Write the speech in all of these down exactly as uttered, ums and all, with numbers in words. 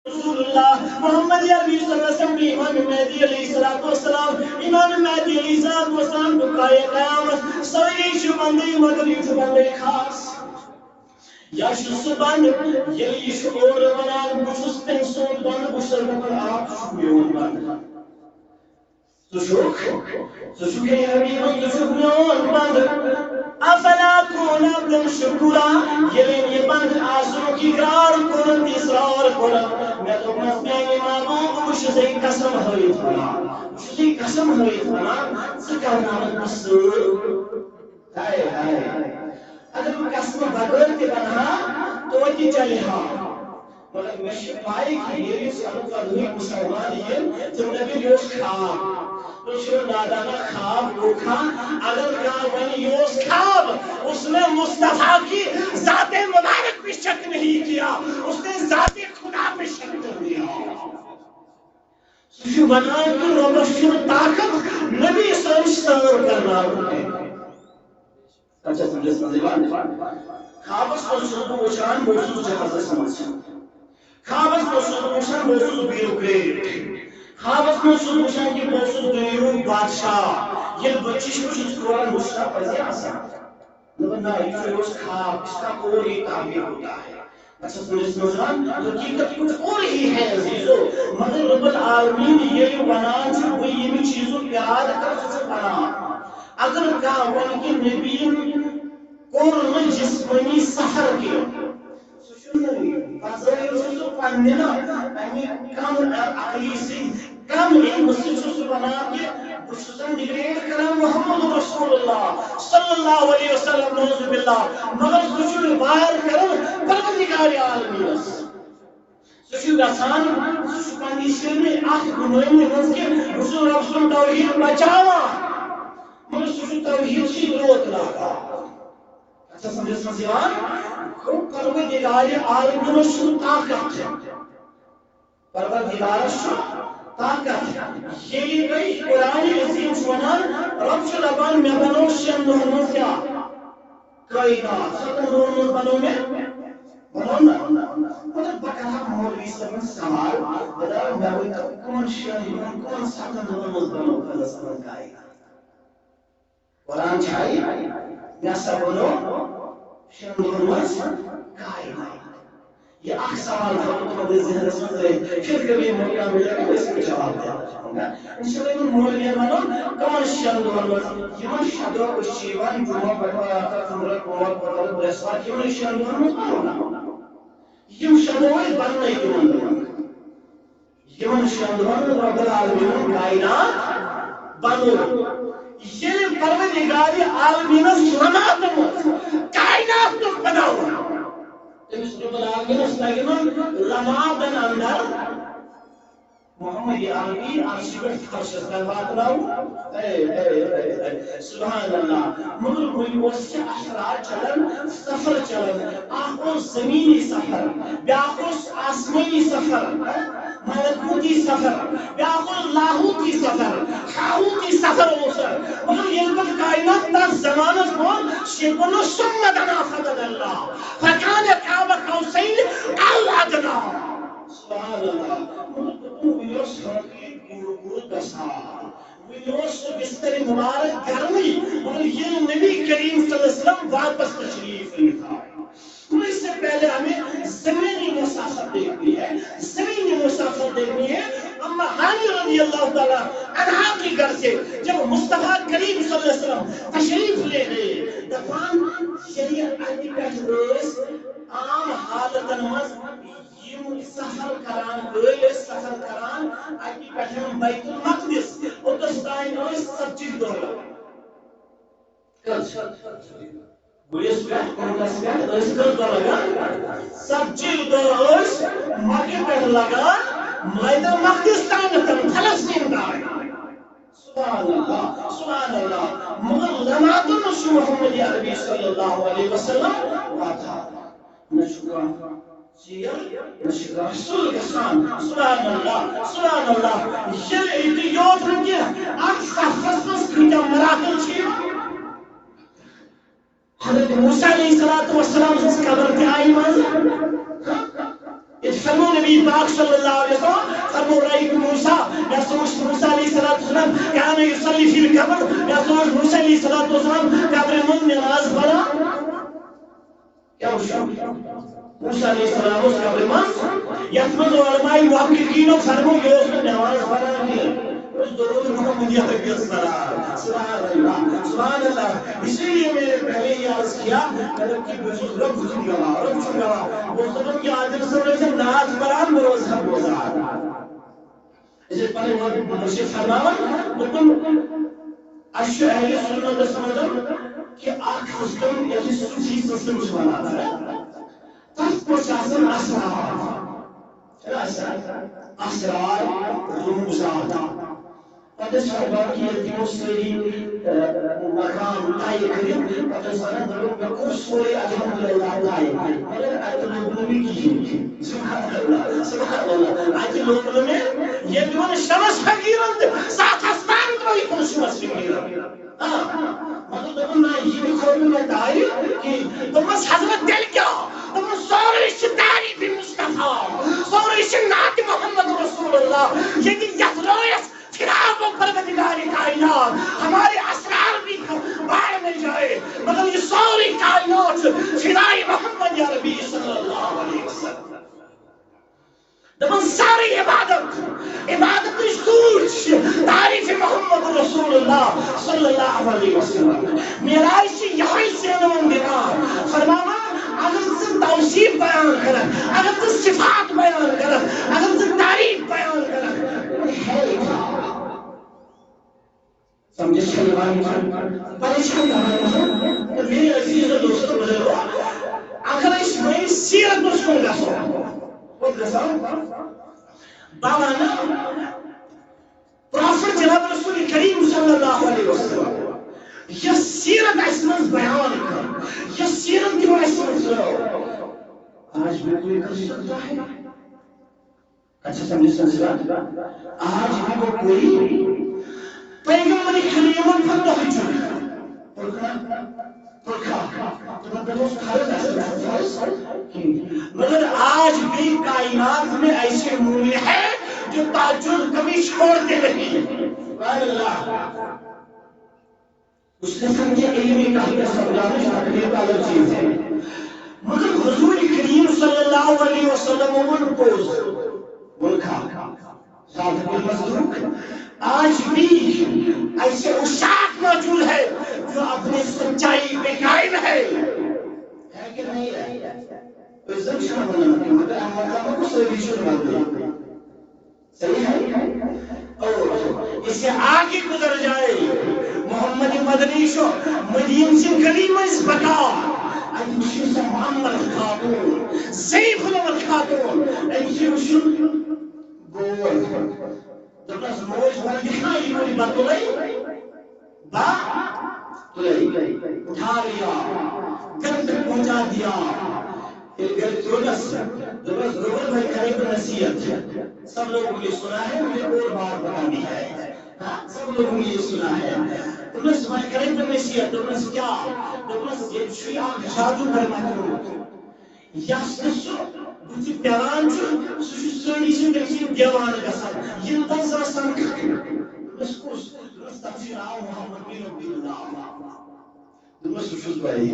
رسول اللہ محمد عربی صلی اللہ علیہ وسلم، امام مہدی علیہ الصلوۃ والسلام، امام مہدی علیہ الصلوۃ والسلام تو قائے قیامت، سوئی شو بندے مگر یو شو بندے خاص۔ یا شو سو بند، یلی شو اور ونان، بچس تن سو بند، بچس بند آپ شو میون بند۔ ژٕ چھُکھ، ژٕ چھُکھ ہے حبیبن، ژٕ چھُکھ میون بندٕ۔ افلا اکون عبدا شکورا، ییٚلہِ أمۍ یہِ بندٕ آسُن اقرار کوٚرُن تہٕ اصرار کوٚرُن، مےٚ دوٚپمَس، میانہِ معبوٗد، بہٕ چھُسَے قسم ہٲوِتھ وَنان، بہٕ چھُسَے قسم ہٲوِتھ وَنان، ژٕ کرناوَکھ بہٕ سۭتۍ۔ ہاے، ہاے۔ اگر بہٕ قسمہٕ بغٲر تہِ وَنہٕ ہا، توتہِ چلہِ ہا۔ مگر مےٚ چھِ پَے کہِ ییٚلہِ سَتَتھ پَنٛدہٕے مُسلمان یِن، تِم دَپن، یہِ اوس خواب۔ تُہۍ چھِو نادانہ، خواب گوٚو کھا؟ اگر کانٛہہ وَنہِ، یہِ اوس خواب، اس نے مصطفیٰ کی ذات مبارک پہ شک نہیں کیا، اس نے ذات خدا پہ شک کر دیا۔ سُہ چھُ وَنان کہِ رۄبَس چھُنہٕ طاقت نبی سٕنٛز سٲر کرناوُن کینٛہہ۔ اچھا، سمجھس منٛز یِوان؟ خوابس منٛز چھُس بہٕ وٕچھان، بہٕ اوسُس جہازس منٛز۔ خوابس منٛز چھُس بہٕ وٕچھان، بہٕ اوسُس بیوروکریٹ۔ خوابس منٛز چھُس بہٕ وٕچھان کہِ بہٕ اوسُس دُنیاہُک بادشاہ۔ ییٚلہِ بہٕ چشمہٕ چھُس کھولان، بہٕ چھُس دَپان، پَزی آسان۔ مطلب، نہ، یہ تو روز خواب، اس کا اور ہی تعبیر ہوتا ہے۔ اچھا، سمجھس منٛز یِوان؟ حقیقت کچھ اور ہی ہے، عزیزو۔ مگر رب العالمین ییٚلہِ ونان چھُ، بہٕ ییٚمہِ چیٖزُک ارادٕ کرٕ، سُہ چھُ ونان۔ اگر کانٛہہ وَنہِ کہِ نبیَن کوٚر نہٕ جسمٲنی سفر کینٛہہ، سُہ چھُنہٕ نبی۔ بظٲہِر چھُ سُہ پننہِ نا اَمہِ کم عقلی سۭتۍ، کم علمہٕ سۭتۍ چھُ سُہ وَنان کہِ بہٕ چھُس زن ڈگریڈ کران محمد رسول اللہ صلی اللہ علیہ وسلم، نعوذ باللہ، مگر سُہ چھُ وار کران پروردگار عالمینس۔ سُہ چھُ گژھان، سُہ چھُ پننہِ شرمہِ اَتھ گُمٲنی منٛز کہِ بہٕ چھُس رب سُنٛد توحیٖد بچاوان، مگر سُہ چھُ توحیٖدسٕے برٛونٛہہ لاگان۔ اچھا، سمجھس منٛز یِوان؟ گوٚو پروردگار عالمینس چھُ طاقت۔ پروردگارس چھُ طاقت۔ ییٚلہِ تۄہہِ قرآن عظیٖم چھُ وَنان، رب چھُ دَپان، مےٚ بنوو شٮ۪ن دۄہن منٛز کیٛاہ؟ کائنات۔ ستن دۄہن منٛز بنوو مےٚ؟ بنوو نہ۔ مطلب، بہٕ کرٕ ہا مولوی صٲبن سوال، بہٕ دَپہٕ، مےٚ ؤنۍ تو، کٕمن شٮ۪ن دۄہن، کٕمن ستن دۄہن منٛز بنوو خۄدا صٲبن کائنات؟ قرآن چھا یہِ؟ مےٚ ہسا ووٚنو، شٮ۪ن دۄہن منٛز کائنات۔ یہِ اکھ سوال تھاوو تُہنٛدِس ذہنس منٛز ترٲیِتھ۔ پھر کبھی موقع ملے گا، اس کو جواب دیا جاؤں گا۔ انشاءاللہ، یِمن مولوین ونو، کمن شٮ۪ن دۄہن منٛز؟ یِمن شےٚ دۄہ أسۍ چھِ یِوان، جمعہ، بٹوار، آتھوار، ژٔنٛدٕروار، بوموار، کۄکر، برٛٮ۪سوار، یِمن شٮ۪ن دۄہن منٛز ونو نا۔ یِم شےٚ دۄہ ٲسۍ بننے تِمن دۄہن۔ یِمن شٮ۪ن دۄہن رب العالمینن کائنات بنوو۔ ییٚلہِ پروردگار عالمینس لمحاتن منٛز کائنات توٚگ بناوُن، تٔمِس رب العالمینس لگہِ نہٕ لمحاتن اندر محمد عربی عرشہِ پٮ۪ٹھ فرشس تام واتناوُن۔ اے، اے، اے، اے، سبحان اللہ۔ مگر وۄنۍ اوس یہِ اثرات چلان، سفر چلان۔ اکھ اوس زمینی سفر، بیاکھ اوس آسمٲنی سفر، ملکوتی سفر، بیاکھ اوس لاہوتی سفر، ہاہوتی سفر اوس۔ مگر ییٚلہِ پتہٕ کائنات تتھ زمانس منٛز شیخ ووٚنُن، ثم دنا فتدلی، فکان قاب قوسین او ادنی۔ سبحان اللہ۔ مگر دوٚپُن، وۄنۍ اوس حقیٖقی گوٗر گوٗر گژھان۔ وۄنۍ اوس سُہ بستر مبارک گرمٕے، مگر ییٚلہِ نبی کریم صلی اللہ علیہ وسلم واپس تشریف أنِتھ آو۔ تو اس سے پہلے ہمیں زمینی مسافت دیکھنی ہے، زمینی مسافت دیکھنی ہے۔ اما ہانی رضی اللہ تعالیٰ عنہا کے گھر سے جب مصطفیٰ کریم صلی اللہ علیہ وسلم تشریف لے گئے، دفان شریعت کی پہلوز عام حالتن منٛز یِم سفر کران ٲسۍ، سفر کران اَتہِ پٮ۪ٹھ بیت المقدس، اوٚتَس تام ٲسۍ ژتجی دۄہ لگان۔ کٔژ؟ گُرِس پٮ۪ٹھ، اونٹس پٮ۪ٹھ ٲسۍ کٔژ دۄہ لگان؟ ژتجی دۄہ ٲسۍ مکہِ پٮ۪ٹھ لگان بیت المقدس تام، فلسطین تام۔ سبحان اللہ، سبحان اللہ۔ مگر لمحاتن منٛز چھُ محمد عربی صلی اللہ علیہ وسلم واتان۔ نہ چھُ کانٛہہ ژیر، نہ چھُ کانٛہہ سُل گژھان۔ سبحان اللہ، سبحان اللہ۔ ییٚلہِ یِتُے یوت نہٕ کینٛہہ، اَتھ سفرس منٛز کۭتیاہ مراحل چھِ یِوان۔ حضرت موسیٰ علیہ الصلوۃ والسلام سٕنٛز قبر تہِ آیہِ منٛزٕ۔ ییٚتہِ فرموو نبی پاک صلی اللہ علیہ وسلم، فرموو رأیت موسیٰ، مےٚ ہسا وُچھ موسیٰ علیہ الصلوۃ والسلام، کان یصلی فی القبر، مےٚ ہسا وُچھ موسیٰ علیہ الصلوۃ والسلام قبرِ منٛز نماز پران۔ کیٛاہ وُچھ؟ موسیٰ علیہ السلام اوس قبرِ منٛز، یتھ منٛز علماء محققینو فرموو، یہِ اوس نہٕ نماز پران کینٛہہ، یہِ اوس درود محمدیہ رٔٹِتھ پران۔ سبحان اللہ، سبحان اللہ۔ اسی لیے میں نے پہلے یہ عرض کیا، مطلب کہ بہٕ چھُس رۄب چھُم گواہ، رۄب چھُم گواہ۔ بہٕ اوسُس دَپان کہِ عادل صٲب ٲسۍ نعت پَران، بہٕ روزٕ ہا بوزان۔ أسۍ ٲسۍ پَنٕنۍ وۄنۍ مُرشِد فرماوان، دوٚپُن، اَسہِ چھُ اہلِ سُنتَس منٛز کہِ اَکھ سِسٹَم، یَتھ أسۍ صوٗفی سِسٹَم چھِ وَنان، تَتھ پٮ۪ٹھ چھِ آسان اثرات۔ چھِنہ آسان؟ اثرات، رموزات۔ پتہٕ ٲسۍ فرماوان کہِ ییٚلہِ تِمو سٲری، ٲ، مقام طے کٔرِتھ، پتہٕ ٲسۍ وَنان، دوٚپُکھ، مےٚ کوٚر سورُے الحمدللہ طے، مگر اَتہِ لوٚب نہٕ مےٚ کِہیٖنۍ۔ سبحان اللہ، سبحان اللہ۔ اَتہِ لوٚب نہٕ مےٚ، ییٚلہِ تِمن شمس فقیٖرن تہِ سَتھ آسمان ترٛٲوِکھ، شمس فقیٖرن۔ آ، مطلب، دوٚپُن، نہ، یہِ تہِ کھوٚو نہٕ مےٚ تعریٖف کِہیٖنۍ۔ دوٚپمَس، حضرت دِل کیٛاہ؟ دوٚپُن، سورُے چھُ تعریٖف مصطفیٰ، سورُے چھُ نعت محمد رسول اللہ۔ ییٚتہِ یَتھ رٲیَس فدا گوٚو پروردگار کائنات، ہمارے اسرار بھی باڑ میں جائے، مگر یہ ساری کائنات فدائے محمد عربی صلی اللہ علیہ وسلم۔ دپان ساری عبادت، عبادت سوچ تعریف محمد رسول اللہ صلی اللہ علیہ وسلم۔ معراج چھِ یہے زینوان دِوان، فرماوان، اگر ژٕ توصیف بیان کرکھ، اگر ژٕ صفات بیان کرکھ، اگر ژٕ تعریف بیان کرکھ، ہے کیٛاہ؟ سمجھس چھا یِوان؟ پریشان کران۔ تہٕ میٲنۍ عزیز و دوستو بزرگو، اگر أسۍ وۄنۍ سیرتس کُن گژھو، کوٚت گژھو؟ بہٕ وَنہٕ، پرافٹ جناب رسول کریم صلی اللہ علیہ وسلم یۄس سیرت اَسہِ منٛز بیان کٔر، یۄس سیرت تِمو اَسہِ منٛز ترٲو، آج بھی کوئی کر سکتا ہے؟ اچھا، سمجھے سلسلہ؟ آج بھی وہ کوئی پیغمبر کریمن پر تہجد پرکھا، پرکھا، تمن پر اوس فرض آسان، فرض کِہیٖنۍ۔ مگر آج بھی کائنات میں ایسے مومن ہیں جو تہجد کبھی چھوڑتے نہیں۔ سبحان اللہ۔ اس نے سمجھا علم کہاں کا سمجھانا شاکر کا الگ چیز ہے۔ مگر حضور کریم صلی اللہ علیہ وسلم عمر پوز ملکا صادق المصدوق، آج بھی ایسے عشاق موجود ہے جو اپنی سچائی پہ قائم ہے۔ ہے کہ نہیں ہے؟ تو عزت شاہ بنا، مگر احمد کا کو سویشن بنا۔ صحیح ہے؟ اور اس سے آگے گزر جائے، محمد مدنی شو مدین سنگھ گلی میں اس بتا، اجمشی سے محمد خاتون، سیف العمر خاتون، اجمشی گول۔ دپنس موج ون دکھا یہ بتلے۔ با تلے، اٹھا لیا، گھر تک پہنچا دیا۔ پھر گھر ترونس، دوٚپنس، روبن بھائی کرے تو نصیحت۔ سب لوگوں نے سنا ہے، مجھے اور بار بتانی ہے۔ ہاں، سب لوگوں نے یہ سنا ہے۔ دوٚپنس، بھائی کرے تو نصیحت۔ دوٚپنس، کیا؟ دوٚپنس، یہ چھُے اکھ جادو کرمت۔ یس نہٕ سُہ بُتھِ پیوان چھُ، سُہ چھُ سٲری سۭتۍ تٔمۍ سٕنٛدۍ دیوانہٕ گژھان۔ یِم تَس آسان کَتھٕ۔ دوٚپمَس، کُس؟ دوٚپمَس، تَس چھُ ناو محمد بن عبداللہ۔ دوٚپمَس، سُہ چھُس بٕے۔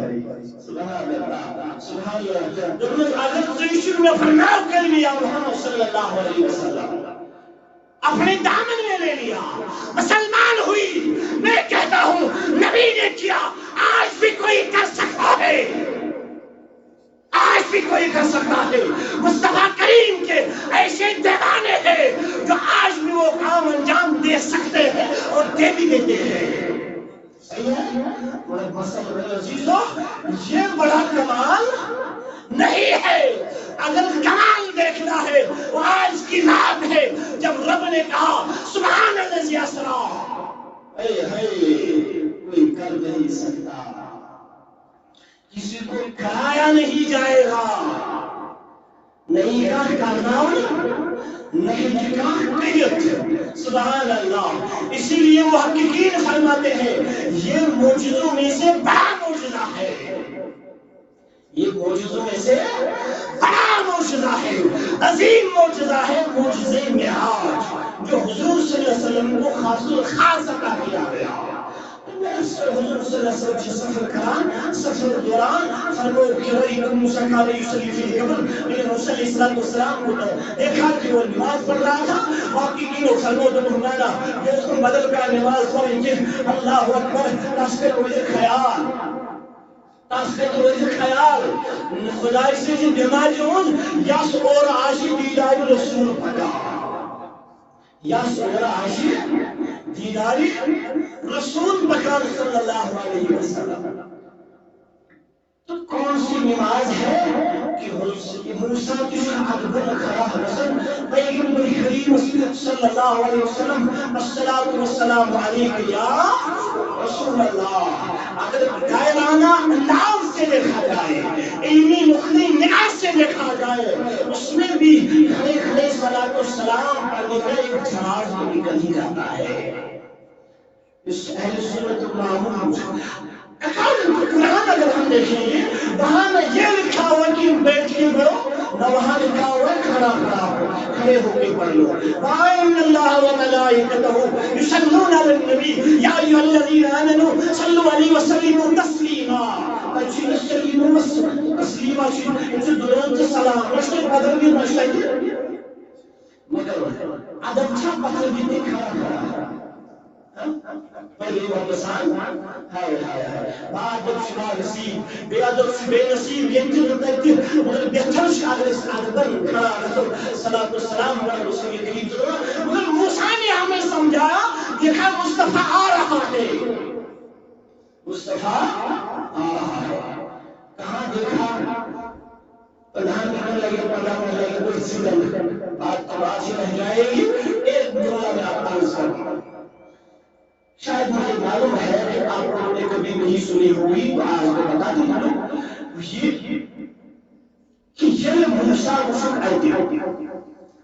سبحان اللہ، سبحان اللہ۔ دوٚپمَس، اگر تُہۍ چھِو مےٚ فرماو کلمہ یا محمد صلی اللہ علیہ وسلم، اپنے دامن میں لے لیا، مسلمان ہوئی۔ میں کہتا ہوں، نبی نے کیا، آج بھی کوئی کر سکتا ہے۔ آج بھی کوئی کر سکتا ہے۔ مصطفیٰ کریم کے ایسے دیوانے ہیں جو آج بھی وہ کام انجام دے سکتے ہیں اور دے بھی دیتے ہیں۔ صحیح ہے؟ مگر مسلمان عزیزو، یہ بڑا کمال نہیں ہے۔ اگر کمال دیکھنا ہے، وہ آج کی رات ہے، جب رب نے کہا، سبحان الذی اسریٰ۔ اے ہے، کوئی کر نہیں سکتا۔ کسی کو کرایا نہیں جائے گا۔ نہ ییہِ کانٛہہ کرناونہٕ، نہ ہیٚکہِ کانٛہہ کٔرِتھ۔ سبحان اللہ۔ اسی لیے محققین فرماتے ہیں، یہ معجزوں میں سے بڑا معجزہ ہے۔ یہ معجزوں میں سے بڑا معجزہ ہے، عظیم معجزہ ہے، معجزۂ معراج، جو حضور صلی اللہ علیہ وسلم کو خاص الخاص عطا کیا گیا۔ تو میں اس حضور صلی اللہ علیہ وسلم سے سفر کران، سفر دوران فرمو کہ رأيت موسى كان يصلي في الجبل، میں نے موسیٰ علیہ الصلوۃ والسلام کو دیکھا کہ وہ نماز پڑھ رہا تھا، باقی تینوں فرمو تو ہمارا یہ بدل کا نماز پڑھیں گے، اللہ اکبر، تاسکت وزیر خیال، تاسکت وزیر خیال، خدای سے جو بیماری ہوں، یس اور عاشی دیدار رسول پکا۔ یس اور عاشی دیدار رسول پکا صلی اللہ علیہ وسلم۔ تو کون سی نماز ہے کہ موسیٰ کی ادبن خدا حسن پیغمبر کریم صلی اللہ علیہ وسلم، الصلاۃ والسلام علیک یا رسول اللہ۔ اگر ڈائرانہ انداز سے دیکھا جائے، علمی نقطۂ نگاہ سے دیکھا جائے، اس میں بھی کھڑے کھڑے صلاۃ والسلام پڑھنے کا ایک جہاز بھی نکل ہی جاتا ہے۔ اس اہل سنت والجماعت، اکارڈنگ ٹو قرآن اگر ہم دیکھیں گے، وہاں نہ یہ لکھا ہوا کہ بیٹھ کے پڑھو، نہ وہاں لکھا ہوا ہے کھڑا کھڑا ہو، کھڑے ہو کے پڑھ لو۔ وَإِنَّ اللَّهَ وَمَلَائِكَتَهُ يُصَلُّونَ عَلَى النَّبِيِّ يَا أَيُّهَا الَّذِينَ آمَنُوا صَلُّوا عَلَيْهِ وَسَلِّمُوا تَسْلِيمًا۔ بچی، سلیمو تسلیمہ چھ، یِم چھِ درود تہٕ سلام، مشتاق بدل بھی مشتاق۔ مگر ادب چھا پتھر بھی نہیں کھڑا کھڑا۔ پہلے وہ انسان، ہائے، ہائے، ہائے۔ با ادب شما نصیب، بے ادب شما بے نصیب، یہ چیز ہوتا ہے کہ مگر بہتر شاہ اس ادب کھڑا رسول صلاۃ والسلام پر رسول کریم صلی اللہ علیہ وسلم۔ مگر موسیٰ نے ہمیں سمجھایا، دیکھا مصطفیٰ آ رہا ہے۔ مصطفیٰ آ رہا ہے۔ کہاں دیکھا؟ پردھان منتری لگے، پردھان منتری لگے، کوئی سیزن۔ بات تو بات ہی رہ جائے گی، ایک دعا میں آپ آنسر۔ شاید مجھے معلوم ہے کہ آپ لوگوں نے کبھی نہیں سنی ہوگی، تو آج میں بتا دوں۔ یہ کہ ییٚلہِ موسیٰ اوسُکھ اَتہِ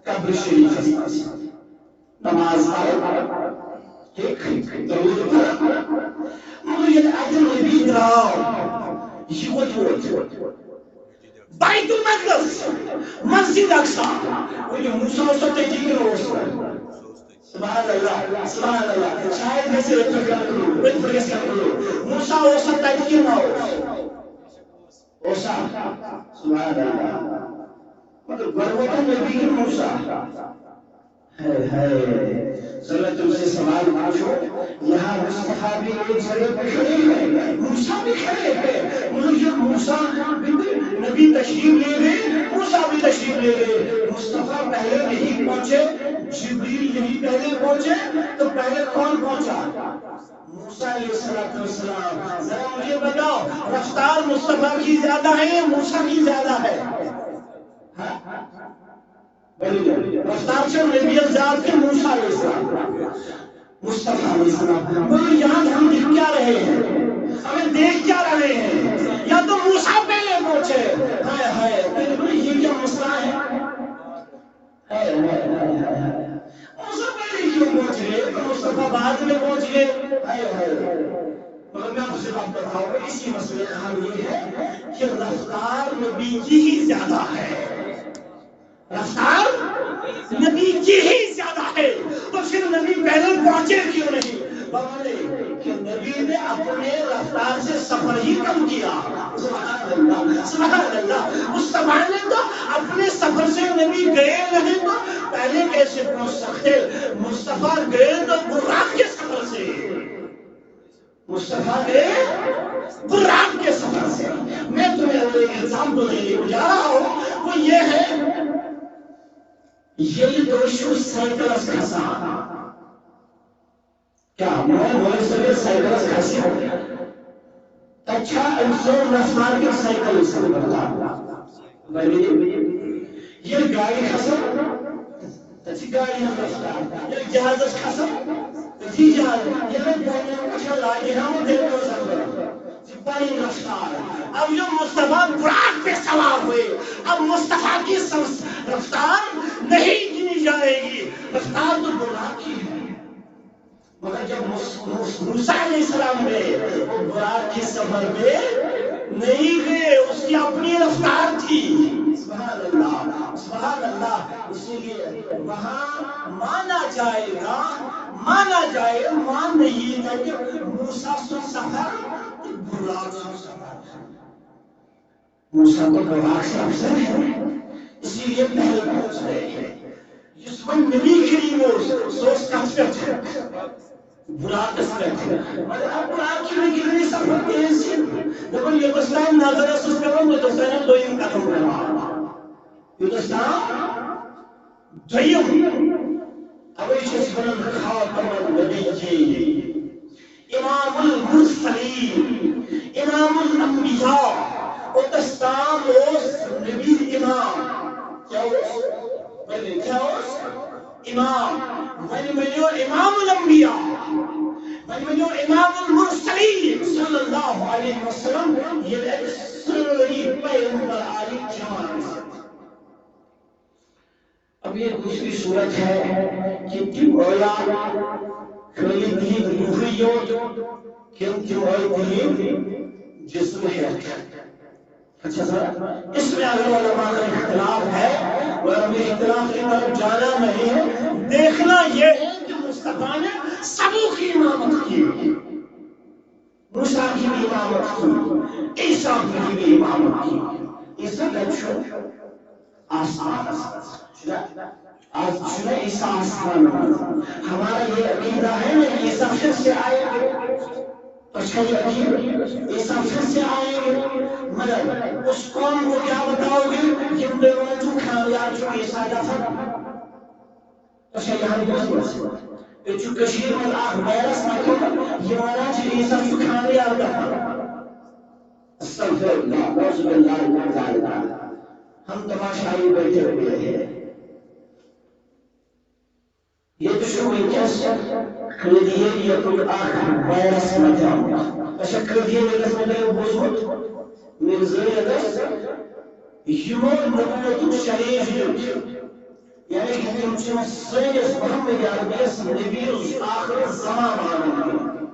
قبرِ شریٖفَس منٛز نماز پَران، ٹھیٖک، درود پَران، مگر ییٚلہِ اَتہِ نبی درٛاو، یہِ کوٚت ووت؟ بیت المقدس، مسجد اقصیٰ۔ وۄنۍ موسیٰ اوسا تٔتی کِنہٕ اوس نہٕ؟ سبحان اللہ، سبحان اللہ۔ شاید گژھِ أتھۍ پٮ۪ٹھ conclude، أتھۍ پٮ۪ٹھ گژھِ conclude۔ موسیٰ اوسا تَتہِ کِنہٕ نہ اوس؟ اوسا؟ سبحان اللہ۔ مگر گۄڈٕ ووتُن نبی کِنہٕ موسیٰ؟ ہائے، ہائے۔ ذرا تم سے سوال پوچھو، یہاں مصطفیٰ بھی ایک جگہ پہ کھڑے ہیں، موسیٰ بھی کھڑے ہیں۔ مگر یہ موسیٰ بھی، نبی تشریف لے گئے، موسیٰ بھی تشریف لے گئے۔ مصطفیٰ پہلے نہیں پہنچے، جبریل نہیں پہلے پہنچے، تو پہلے کون پہنچا؟ موسیٰ علیہ الصلوۃ والسلام۔ ذرا مجھے بتاؤ، رفتار مصطفیٰ کی زیادہ ہے یا موسیٰ کی زیادہ ہے؟ ہاں؟ رفتار سے نبی زیادہ کہ موسیٰ علیہ السلام؟ مصطفیٰ علیہ السلام۔ مگر یہاں ہم دکھ کیا رہے ہیں؟ ہمیں دیکھ کیا رہے ہیں؟ یا تو موسیٰ پہلے پہنچے، ہائے ہائے، پھر یہ کیا مسئلہ ہے؟ ہائے، ہائے، ہائے، ہائے، ہائے۔ موسیٰ پہلے کیوں پہنچ گئے تو مصطفیٰ بعد میں پہنچ گئے؟ ہائے، ہائے۔ مگر میں آپ سے بات بتاؤں، اسی مسئلے کا حل یہ ہے کہ رفتار نبی کی ہی زیادہ ہے۔ رفتار نبی کی ہی زیادہ ہے، تو پھر نبی پہلے پہنچے کیوں نہیں؟ بولے کہ نبی نے اپنے رفتار سے سفر ہی کم کیا۔ سبحان اللہ، سبحان اللہ۔ مصطفیٰ نے تو اپنے سفر سے نبی گئے نہیں تو پہلے کیسے پہنچ سکتے؟ مصطفیٰ گئے تو براق کے سفر سے۔ مصطفیٰ گئے براق کے سفر سے۔ میں تمہیں ایک ایگزامپل دینے کو جا رہا ہوں، وہ یہ ہے، ییٚلہِ تُہۍ چھِو سایکلس کھسان، کیٛاہ مول مٲلۍ سٕنٛدِس سایکلس کھسہِ؟ تَتہِ چھا أمۍ سٕنٛز رفتار کِنہٕ سایکل أمۍ سٕنٛز رفتار؟ بَنہِ۔ ییٚلہِ گاڑِ کھسو، تَتہِ چھِ گاڑِ ہٕنٛز رفتار۔ ییٚلہِ جہازس کھسو، تَتہِ چھِ جہاز۔ ییٚلہِ بۄنہٕ کُن چھِ لاگہِ ہاوُن، تیٚلہِ کَرو سفر۔ پنٕنۍ رفتار۔ اب جو مصطفیٰ براق پہ سوار ہوئے، اب مصطفیٰ کی سم-، رفتار نہیں گنی جائے گی، رفتار تو براق کی ہے۔ مگر جب مس-، مس-، موسیٰ علیہ السلام گئے، وہ براق کے سفر پہ نہیں گئے، اس کی اپنی رفتار تھی۔ سبحان اللہ، سبحان اللہ۔ اسی لیے وہاں مانا جائے گا، مانا جائے، مان نہیں تھا کہ موسیٰ سُنٛد سفر تہٕ براق سُنٛد سفر۔ موسیٰ کو براق سے افضل ہے، اسی لیے پہلے پہنچ گئے ہیں۔ یُس وۄنۍ نبی کریم اوس، سُہ اوس کتھ پٮ۪ٹھ؟ براقس پٮ۪ٹھ۔ مگر اتھ براق کہِ وِزِ ییٚلہِ سفر تیز چھِ، دپان یوٚتس تام نظر ٲسٕس پٮ۪وان، توٚتس تام اوس دوٚیِم قدم پٮ۪وان۔ یوٚتس تام دوٚیِم۔ اوے چھِ أسۍ ونان خاتم النبیین، امام المرسلین، امام الانبیاء، اوٚتس تام اوس نبی امام۔ کیٛاہ اوس؟ ؤنِو، کیٛاہ اوس؟ امام۔ وۄنۍ ؤنِو امام الانبیاء، وۄنۍ ؤنِو امام المرسلین صلی اللہ علیہ وسلم، ییٚلہِ اَتہِ سٲری پیغمبر آیہِ جماعت۔ اب یہ دوسری صورت ہے کہ تم اویا خالی تہند روحی یوت کن تم آئی تہند جسم ہیتھ۔ اچھا سر، اس میں اگر علماء کا اختلاف ہے، اور ہمیں اختلاف کی طرف جانا نہیں ہے، دیکھنا یہ ہے کہ مصطفیٰ نے سبوں کی امامت کی، موسیٰ کی بھی امامت کی، عیسیٰ کی بھی امامت کی۔ عیسیٰ کا چھو آسمان، آسمان۔ آج چھنا عیسیٰ آسمان۔ ہمارا یہ عقیدہ ہے نا کہ عیسیٰ پھر سے آئیں گے۔ اچھا، یہ عقیدہ، عیسیٰ پھر سے آئیں گے۔ مگر اس قوم کو کیا بتاؤ گے؟ یِم دپان چھِ خامیار چھُ عیسیٰ دفن۔ اچھا، یہِ ہن بوٗزمٕژ۔ ییٚتہِ چھُ کٔشیٖرِ منٛز اکھ وایرس مۄکلیومُت، یہِ ونان چھِ عیسیٰ چھُ خامیار دفن۔ استغفر اللہ، اعوذ باللہ من ذالک۔ ہم تماشائی بیٹھے ہوئے ہیں۔ ییٚتہِ چھُ وٕنکیٚس قٲدیانیتُک اکھ وایرس مۄکلیومُت۔ اچھا، قٲدیانیتس مُتعلق بوٗزمُت؟ مرزٲیتس، یِمو نبوتُک چیلنج دیُت۔ یعنی کہِ تِم چھِ سٲنِس محمد عربیس نبی آخر الزمان مانان۔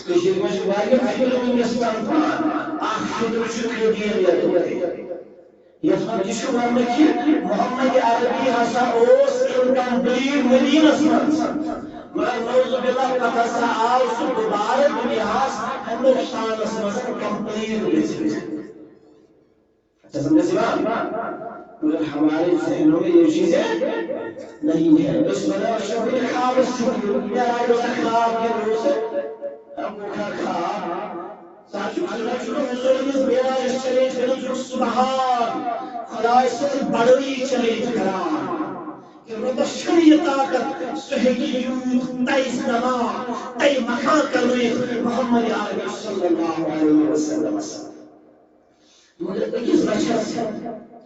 کٔشیٖرِ منٛز چھِ واریاہ فِکرِ وٕنکیٚس چَلان۔ اَکھ فِکرِ چھُ قٲدیانیتُک۔ یَتھ منٛز یہِ چھُ وَننہٕ کہِ محمد عربی ہسا اوس incomplete مدیٖنَس منٛز۔ مگر نعوذ باللہ پتہٕ ہسا آو سُہ دُبارٕ دُنیاہَس ہندوستانَس منٛز complete گٔژھِتھ۔ اچھا، سمجھ سے بات؟ مگر ہمارے ذہنوں میں یہ چیزیں نہیں ہے۔ اس وجہ سے بھی خواب اس چھٹی، معراج کا خواب، یہ روز ہے، ہم کو کھا خواب۔ ساتھ ہی اللہ چھوڑو، حضور نے معراج چیلنج کرو، جو سبحان خدائے سٕنٛز بڑٲیی چیلنج کران۔ کہ رۄبس چھنہٕ یہِ طاقت، سُہ ہیٚکہِ یوٗت تیز دماغ، تیز مکان کرنٲیِتھ محمد عربی صلی اللہ علیہ وسلم۔ مگر أکِس بچس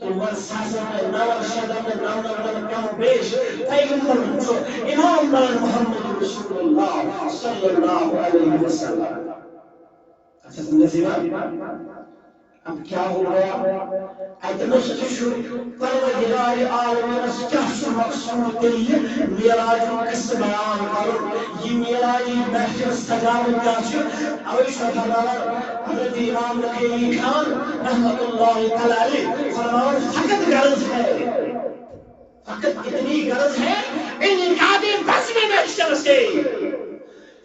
تُلوَن ساسن تہٕ نون شیٚتن تہٕ نمنمتن کم بیش پیغمبرن چھُ امام دار محمد رسول اللہ صلی اللہ علیہ وسلم۔ اچھا، سمجھا سی بات؟ اب کیا ہو گیا؟ اتنس تہِ چھُ پروردگار عالمینس کیا چھُ مقصود تیٚلہِ یہِ معراجُک قصہٕ بیان کرُن؟ یہِ معراجی محفل سجاوٕنۍ کیا چھِ؟ اوے چھُ فرماوان حضرت امام نقیمی خان رحمت اللہ تعالی علیہ فرماوان، فقط غرض ہے، فقط اتنی غرض ہے، انقاد بزم محشر سے۔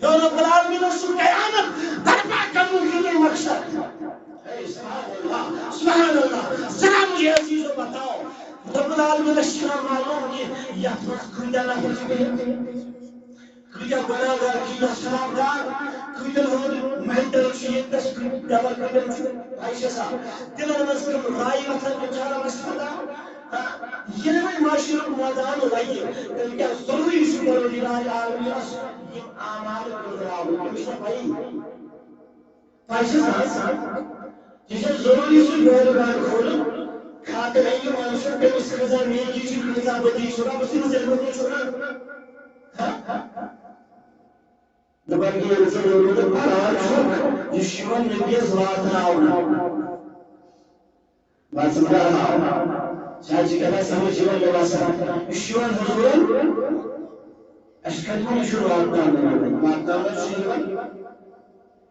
یا رب العالمین، سُہ قیامت برپا کرنُک یہِ مقصد۔ اے سبحان اللہ، سبحان اللہ۔ ذرا مجھے عزیزو بتاؤ، رب العالمین چھُنہ معلوم کہ یتھ منٛز کۭتیاہ نفر چھِ بِہِتھ؟ کۭتیاہ گۄناہگار، کۭتیاہ خرابکار، کۭتیاہ ہُنٛد مینٹل چھُ ییٚتہِ، کۭتیاہ ڈبل کۭتیاہ چھُ؟ بھائی چھا صاحب، دِلن منٛز کٕم رایہِ وۄتھان، تِم چھِ ربس پتہ۔ ہاں، ییٚلہِ وۄنۍ معاشرُک میدان لگہِ، تیٚلہِ کیٛاہ ضروٗری چھُ پروردگار عالمینس یِم اعمال بٲگراوٕنۍ؟ تٔمِس چھےٚ پَیی۔ پَے چھےٚ سا؟ یہِ چھےٚ ضروٗری سُہ بٲگراوُن کھولُن، خاطر اَمہِ منٛز چھُ تٔمِس کۭژاہ نیکی چھِ، کۭژاہ بدی چھِ، رۄبَس سٕنٛدِس علمَس منٛز چھُ نہ۔ ہاں؟ دَپان کہِ ییٚلہِ ژٕ ووٚنمُت تہٕ پَران چھُکھ، یہِ چھُ یِوان نبیَس واتناونہٕ۔ بس بہرحال، شاید چھِ کَتھا سمجھ یِوان مےٚ باسان۔ یہِ چھُ یِوان حضوٗرَن، اَسہِ کَتہِ ووٚن یہِ چھُنہٕ واتناونہٕ یِوان؟ واتناونہٕ چھُ یِوان۔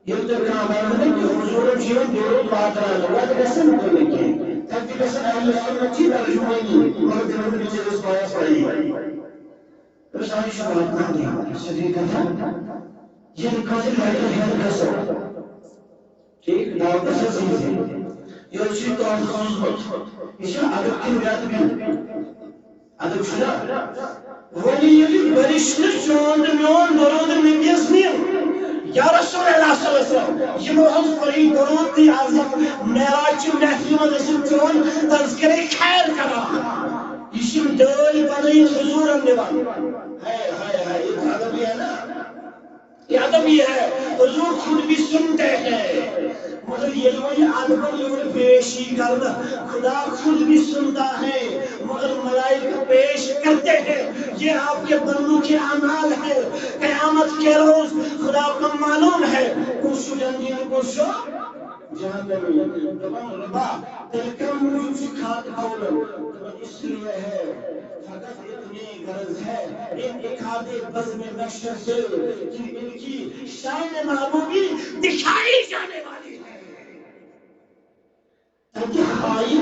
ییٚلہِ تۄہہِ کانٛہہ وَنہِ نہٕ کہِ حضوٗرن چھِ یِوان درود واتناونہٕ، وَتہِ گژھن نہٕ تِم کینٛہہ۔ تَتہِ تہِ گژھن اہل سُنت چی ترجمٲنی، مگر تِمن نہٕ بِچٲرِس بایَس پَیی۔ تہٕ سانہِ چھُ واتناونٕے یوت، سیوٚدُے کَتھا۔ ییٚلہِ کٲنٛسہِ لَٹہِ ہٮ۪تھ گژھو، ٹھیٖک، ناو تہٕ سٕنٛز یہِ چھُ تۄہہِ سوٗزمُت۔ یہِ چھُ ادب کِنہٕ بے ادبی؟ ادب چھُنہ؟ وۄنۍ ییٚلہِ بٔرِشتہٕ چون تہٕ میون درود نبیَس نِیَن، یا رسول اللہ صلی اللہ علیہ وسلم، یِمو حظ پوٚرُے درود اعظم، معراج چہِ محفلہِ منٛز ٲسِم چون تذکرے خیر کران۔ یہِ چھِ یِم دٲلۍ بنٲیِتھ حضوٗرن نِوان۔ ہاے، ہاے، ہاے، یہِ ادب یہِ ہے نا؟ یہ ادب یہ ہے، حضور خود بھی سنتے ہیں، مگر ییٚلہِ وۄنۍ ادبن یور پیش یی کرنہٕ، خدا خود بھی سنتا ہے، مگر ملائکہ پیش کرتے ہیں۔ یہ آپ کے بندوں کے اعمال ہے۔ قیامت کے روز خدا کو معلوم ہے، کُس چھُ جنتی تہٕ کُس چھُ جہنمی۔ دپان ربا، تیٚلہِ کمہِ موٗجوٗب چھُ خاک پھۄلان؟ دپان اس لیے ہے، فقط اتنی غرض ہے، ان ایک آدھے بزم محشر سے کہ ان کی شان محبوبی دکھائی جانے والی ہے۔ تاکہ ہائی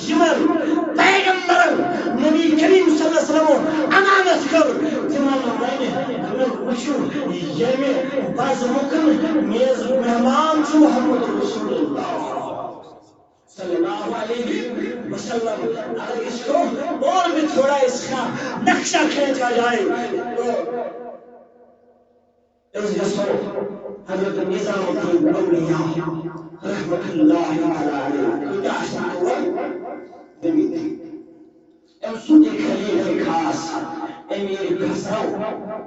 یمن پیغمبرن نبی کریم صلی اللہ علیہ وسلم امانت کر، تمن ونہِ، دوٚپُن، وٕچھِو، ییٚمہِ بزمُک میز مہمان چھُ محمد رسول اللہ۔ صلی اللہ علیہ وسلم۔ اگر اس کو اور بھی تھوڑا اس کا نقشہ کھینچا جائے تو اس کو حضرت نظام الدین اولیاء رحمت اللہ تعالی علیہ کو کیا حاصل ہوا؟ زمین تھی۔ أمۍ سُنٛد خلیفہ خاص امیر خسرو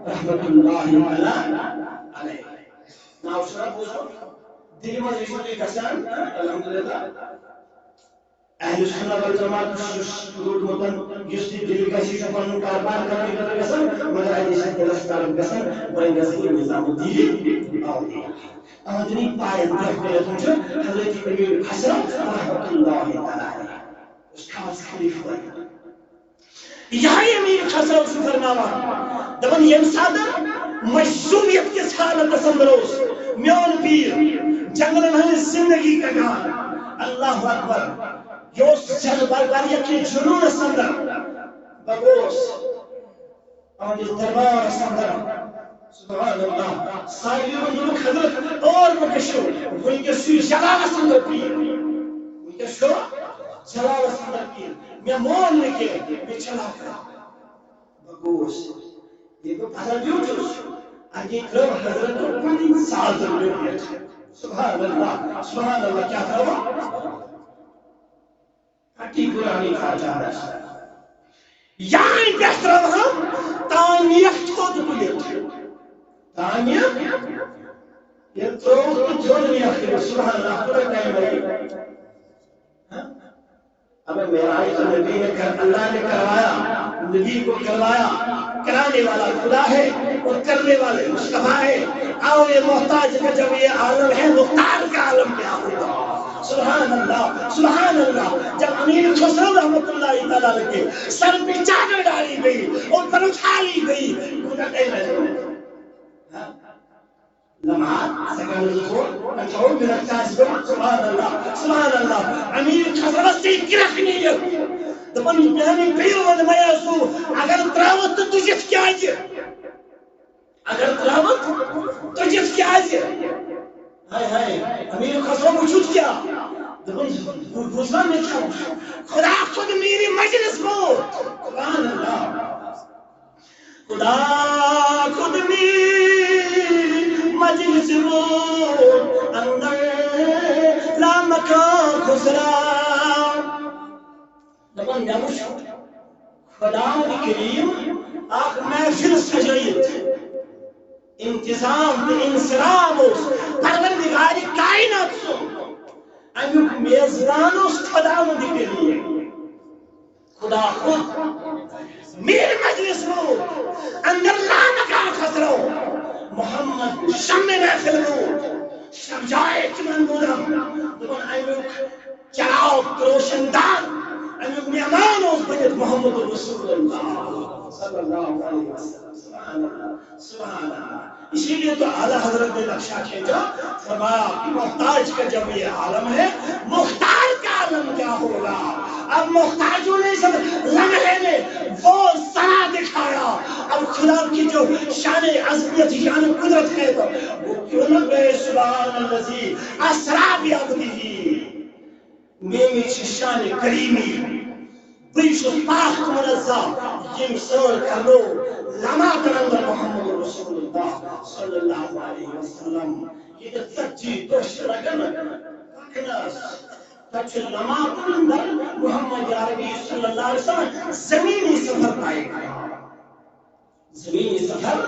رحمت اللہ تعالی علیہ۔ ناو چھُنہ بوٗزمُت؟ دِلہِ منٛز ٲسِو تُہۍ گژھان، الحمدللہ۔ اہل سنت والجماعت یُس روٗدمُت، یُس تہِ دِلہِ گژھِ، یہِ چھُ پنُن کاربار کرنہٕ خٲطرٕ گژھان، مگر اَتہِ چھِ دِلس طرف گژھان، وۄنۍ گژھِ یہِ نظام الدین اولیاء۔ اَوَے دِنٕکۍ پایَن پٮ۪ٹھ کٔرِتھ چھُ حضرت امیر خسرو رحمت اللہ تعالی علیہ۔ اس خاص خلیفہ۔ یہے امیر خسرو چھُ فرماوان، دپان، ییٚمہِ ساتہٕ مجذوبیت کِس حالتس اندر اوس میون پیٖر، جنگلن ہٕنٛز زندگی کڑان، اللہ اکبر، یہِ اوس جذبہ واریاہ کہِ جنونس اندر، بہٕ گوس پننِس دربارس اندر۔ سبحان اللہ۔ ساروِیو ووٚن، دوٚپُکھ، حضرت، اور مہٕ گٔژھِو۔ وٕنکیٚس چھُ یہِ جلالس اندر پیٖر۔ وٕنکیٚس چھُ جلالس اندر پیٖر۔ مےٚ مون نہٕ کینٛہہ، مےٚ چھِ لگان۔ بہٕ گوس۔ ییٚلہِ بہٕ پتھر بیوٗٹھُس، اَتی ترٲو حضرت کُنہِ ساتہٕ مےٚ پٮ۪ٹھ۔ سبحان اللہ، سبحان اللہ، کیٛاہ ترٲوو؟ پھٹی قرآنی فاتحہ۔ یعنی پٮ۪ٹھ ترٛاوہَم تانیَکھ تھوٚد تُلِتھ۔ تانیَکھ ییٚلہِ ترٛووُکھ تہٕ تھوٚد نیَکھ تُلِتھ۔ سبحان اللہ، کوٗتاہ ٹایم لگہِ؟ ہاں؟ ہمیں معراج تو نبی نے کر، اللہ نے کروایا، نبی کو کروایا۔ کرانے والا خدا ہے اور کرنے والے مصطفیٰ ہے۔ اور یہ محتاج کا جب یہ عالم ہے، مختار کا عالم کیا ہوگا؟ سبحان اللہ، سبحان اللہ۔ جب امیر خسرو رحمت اللہ تعالیٰ علیہ کے سر پہ چادر ڈالی گئی اور پر اٹھا لی گئی، گزر گئے۔ ہاں؟ لمحات، سیکنڈ کو کنٹرول میں رکھتا ہے۔ سبحان اللہ، سبحان اللہ۔ امیر خسرو سے گرہ نہیں ہے۔ دپن، میانہِ پیٖر ووٚن مےٚ سُہ، اگر ترٛاوَتھ تہٕ تُجِتھ کیٛازِ؟ اگر ترٛاوَتھ تُجِتھ کیٛازِ؟ ہاے ہاے، امیر خسرو وُچھُتھ کیٛاہ؟ دوٚپُن، بوٗزوا مےٚ کیٛاہ وُچھ؟ خدا خود میری مجلس میں۔ سبحان اللہ۔ خدا خود میری مجلس میں، اندر لامکان خسرو۔ دپان، مےٚ وُچھ خداوند کریم اکھ محفل سجٲیِتھ، انتظام تہٕ انصرام اوس پروردگار کائنات سُنٛد۔ امیُک میزبان اوس خداوند کریم۔ خدا خود میر مجلس میں اندر لامکان خسرو، محمد شمع محفل میں شب جائے چمن بودم۔ دپان، امیُک چراغ، روشن دان، امیُک مہمان اوس بٔنِتھ محمد رسول اللہ صلی اللہ علیہ وسلم۔ سبحان اللہ، سبحان اللہ۔ اسی لیے تو اعلیٰ حضرت نے نقشہ کھینچا، فرمایا کہ محتاج کا جب یہ عالم ہے، مختار کا عالم کیا ہوگا؟ اب محتاجوں نے سب لمحے میں وہ ثنا دکھایا۔ اب خدا کی جو شان عظمت، شان قدرت ہے، تو وہ کیوں نہ گئے؟ سبحان الذی اسریٰ بعبدہ۔ مےٚ چھِ شانِ کریٖمی، بہٕ چھُس پاک منزہ، ییٚمۍ سٲر کرنو لمحاتن اندر محمد رسول اللہ صلی اللہ علیہ وسلم۔ ییٚتہِ ژتجی دۄہ چھِ لگان پکنس، تتہِ چھُ لمحاتن اندر محمد عربی صلی اللہ علیہ وسلم زمینی سفر طے کران۔ زمینی سفر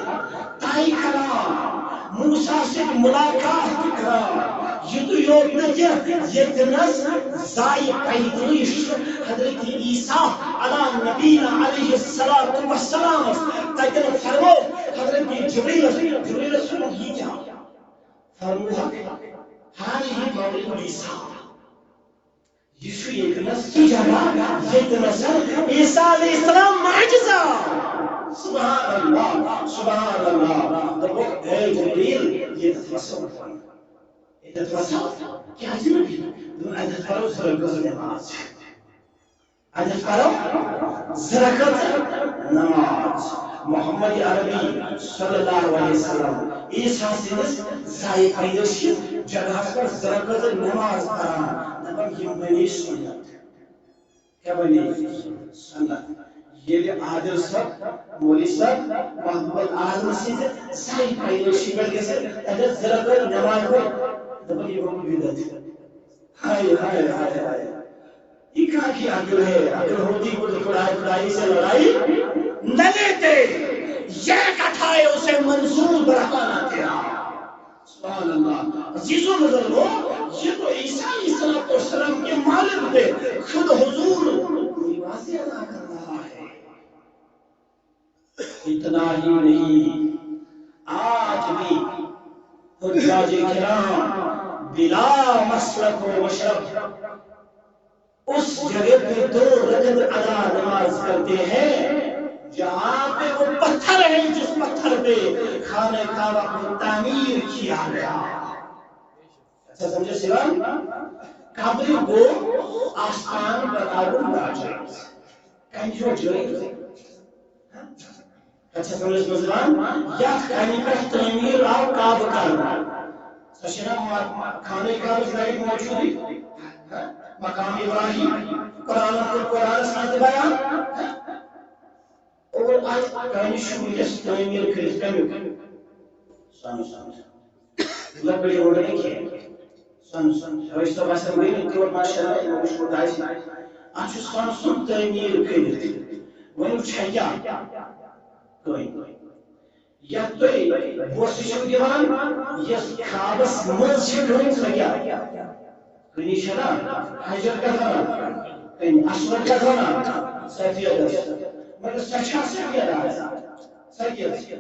طے کران، موسیٰ سۭتۍ ملاقات کران۔ یُتُے یوت نہٕ کینٛہہ، ییٚتنس زایہِ پیدٲیِش حضرت عیسیٰ علی نبینا علیہ الصلوۃ والسلامس۔ تتٮ۪ن فرمو حضرت جبریلس، جبریلس فرمو، یہِ کیٛاہ؟ فرموہکھ، ہذہ موعد عیسیٰ۔ یہِ چھُ ییٚتہِ نس سُہ جگہ، ییٚتہِ نس عیسیٰ علیہ السلام معجزہ۔ سبحان اللہ، سبحان اللہ۔ دوٚپُکھ، اے جبریل، ییٚتٮ۪تھ وسو۔ ییٚتٮ۪تھ وسو۔ کیٛازِ نہٕ؟ دوٚپُن، اَتٮ۪تھ پرو زٕ رکعت نماز۔ اَتٮ۪تھ پرو زٕ رکعت نماز۔ محمد عربی صلی اللہ علیہ وسلم، عیسیٰ سٕنٛدِس زایہِ پیدٲیشہِ جگہس پٮ۪ٹھ زٕ رکعت نماز پران۔ دپان، یِم بنے سنت۔ کیٛاہ بنے؟ سنت۔ ییٚلہِ عادل صٲب، مولوی صٲب، محبوب العالم سٕنٛزِ زایہِ پیدٲیشہِ پٮ۪ٹھ گژھِ، تتٮ۪تھ زٕ رکعت نماز پرِ، دپان، یہِ گوٚو بدعت۔ ہائے، ہائے، ہائے، ہائے۔ یہ کہاں کی عقل ہے؟ عقل ہوتی تو خدائے خدائی سے لڑائی نہ لیتے۔ یہ کتھا ہے، اسے منسوب رہا نہ تیرا۔ سبحان اللہ۔ عزیزو بزرگو، یہ تو عیسیٰ علیہ الصلوۃ والسلام کے مولد پہ خود حضور نماز ادا کر رہا ہے۔ اتنا ہی نہیں، آج بھی حجاج کرام بلا مسلک و مشرب اس جگہ پہ دو رکعت ادا نماز کرتے ہیں، جہاں پہ وہ پتھر ہے، جس پتھر پہ خانہ کعبہ کو تعمیر کیا گیا۔ اچھا سمجھے سیوان؟ قبر کو آستان بناوُن ناجائز۔ کَنہِ چھُ جٲیِز؟ اچھا سمجھے سیوان؟ یَتھ کَنہِ پٮ۪ٹھ تعمیٖر آو کعبہٕ کرنہٕ، سۄ چھےٚ نا ما-، خانہ کعبہٕ لگہِ موجودٕے؟ مقام ابراہیم، قرآن، قرآنس منٛز تہِ بیان۔ اور اتھ کامہِ چھُ وٕنکیٚس تعمیٖر کٔرِتھ کمیُک؟ سۄنہٕ سُنٛد۔ لکڑِ ہُنٛد نہٕ کینٛہہ۔ سۄنہٕ سُنٛد۔ رٲچھ صٲب آسن ؤنِتھ تور، ماشاءاللہ، یِمو وٕچھمُت آسہِ۔ اتھ چھُ سۄنہٕ سُنٛد تعمیٖر کٔرِتھ۔ وۄنۍ چھےٚ کیٛاہ کٲم؟ یتھ تُہۍ بوسہٕ چھِو دِوان، یۄس کعبس منٛز چھِ کٲم، سۄ کیٛاہ؟ کُنی چھےٚ نا حجر کتھ ونان، کُنی اسود کتھ ونان، سفیدس۔ مگر سۄ چھا سفید آز؟ سۄ کِژھ؟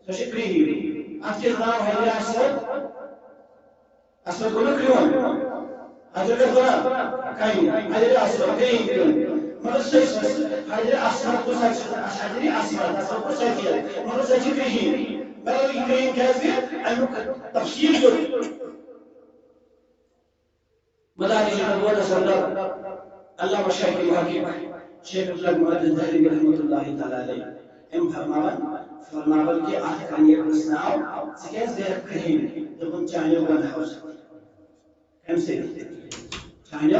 سۄ چھِ کرٛہِنۍ۔ اتھ کیٛاہ ناو؟ حجر اسود۔ اسود گوٚو نا کرٛہُن؟ حجر کتھ ونان؟ کُنی۔ حجر اسود، کرٛہِنۍ، کرٛہِنۍ۔ مگر سۄ، سۄ، حجر اسود گوٚو سۄ، حجر اسود، اسود گوٚو سفید۔ مگر سۄ چھِ کرٛہِنۍ۔ مگر یہِ کرٛہِنۍ کیٛازِ؟ امیُک تفصیل دیُت مدارج النبوتس اندر علامہ شیخ محقق شیخ عبداللہ محدث دہلوی رحمۃ اللہ تعالیٰ علیہ۔ أمۍ فرماوان، فرماوان کہ اتھ کَنہِ پرٛژھناو، ژٕ کیٛازِ گٔیکھ کرٛہِنۍ؟ دوٚپُن، چانیو گۄناہو سۭتۍ۔ کَمہِ سۭتۍ؟ چانیو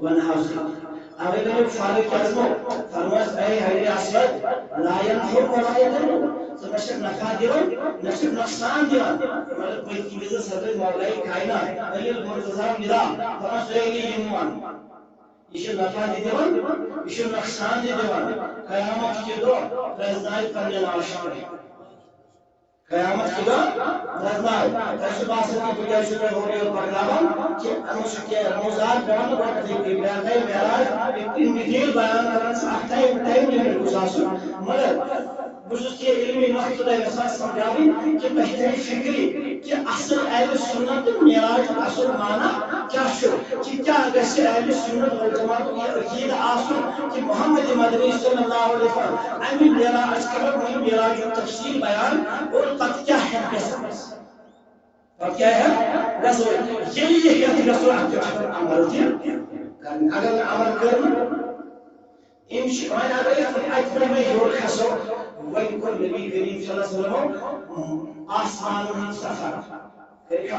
گۄناہو سۭتۍ۔ اوے دوٚپُن، فرق کیٛاہ گوٚو؟ فرموس، اے حجر اسود، لا ینفع ولا یضر۔ ژٕ نہ چھکھ نفع دِوان، نہ چھکھ نۄقصان دِوان۔ مگر پٔتۍ کِنۍ گٔے زِ حضرت مولائے کائنات علی المرتضی ندا، دپان، سُہ علی یِمن۔ یہِ چھُ نفع تہِ دِوان، یہِ چھُ نۄقصان تہِ دِوان۔ قیامت کہِ دۄہ پرٛزناوِ پننہِ لاشہِ پٮ۪ٹھ۔ قیامت کہِ دۄہ پرٛزناوِ۔ تۄہہِ چھُ باسان کہِ بہٕ کیٛازِ چھُس تۄہہِ ہورٕ یورٕ پکناوان؟ کہِ اَتھ منٛز چھُ کینٛہہ رموزات پٮ۪وان گۄڈٕ ذِکرِ۔ بیٛاکھ گٔے معراج، in detail بیان کران، اَتھ time، time limit گُزاران۔ آسُن، مگر بہٕ چھُس یہِ علمی نۄقطہٕ تۄہہِ یژھان سمجھاوٕنۍ کہِ تۄہہِ ترِ فِکرِ کہِ اصل اہل سنت تہٕ معراجُک اصل معنی کیٛاہ چھُ، کہِ کیٛاہ گژھِ اہل سنت والجماعتُک یہِ عقیدٕ آسُن کہِ محمد مدنی صلی اللہ علیہ وسلم اَمہِ معراج کرو وۄنۍ معراجُک تفصیل بیان اور پتہٕ کیٛاہ ہٮ۪تھ گژھِ اَسہِ۔ پتہٕ کیٛاہ ہٮ۪تھ گژھو؟ ییٚلہِ یہِ ہٮ۪تھ گژھو، اَتھ پٮ۪ٹھ چھُ عمل تہِ کرُن۔ اگر نہٕ عمل کٔر نہٕ، أمِس چھِ وۄنۍ اگر أسۍ اَتہِ پٮ۪ٹھ وۄنۍ ہیوٚر کھسو، وۄنۍ کوٚر نبی کریم صلی اللہ علیہ وسلمو آسمانَن ہُنٛد سفر۔ کٔرِکھا؟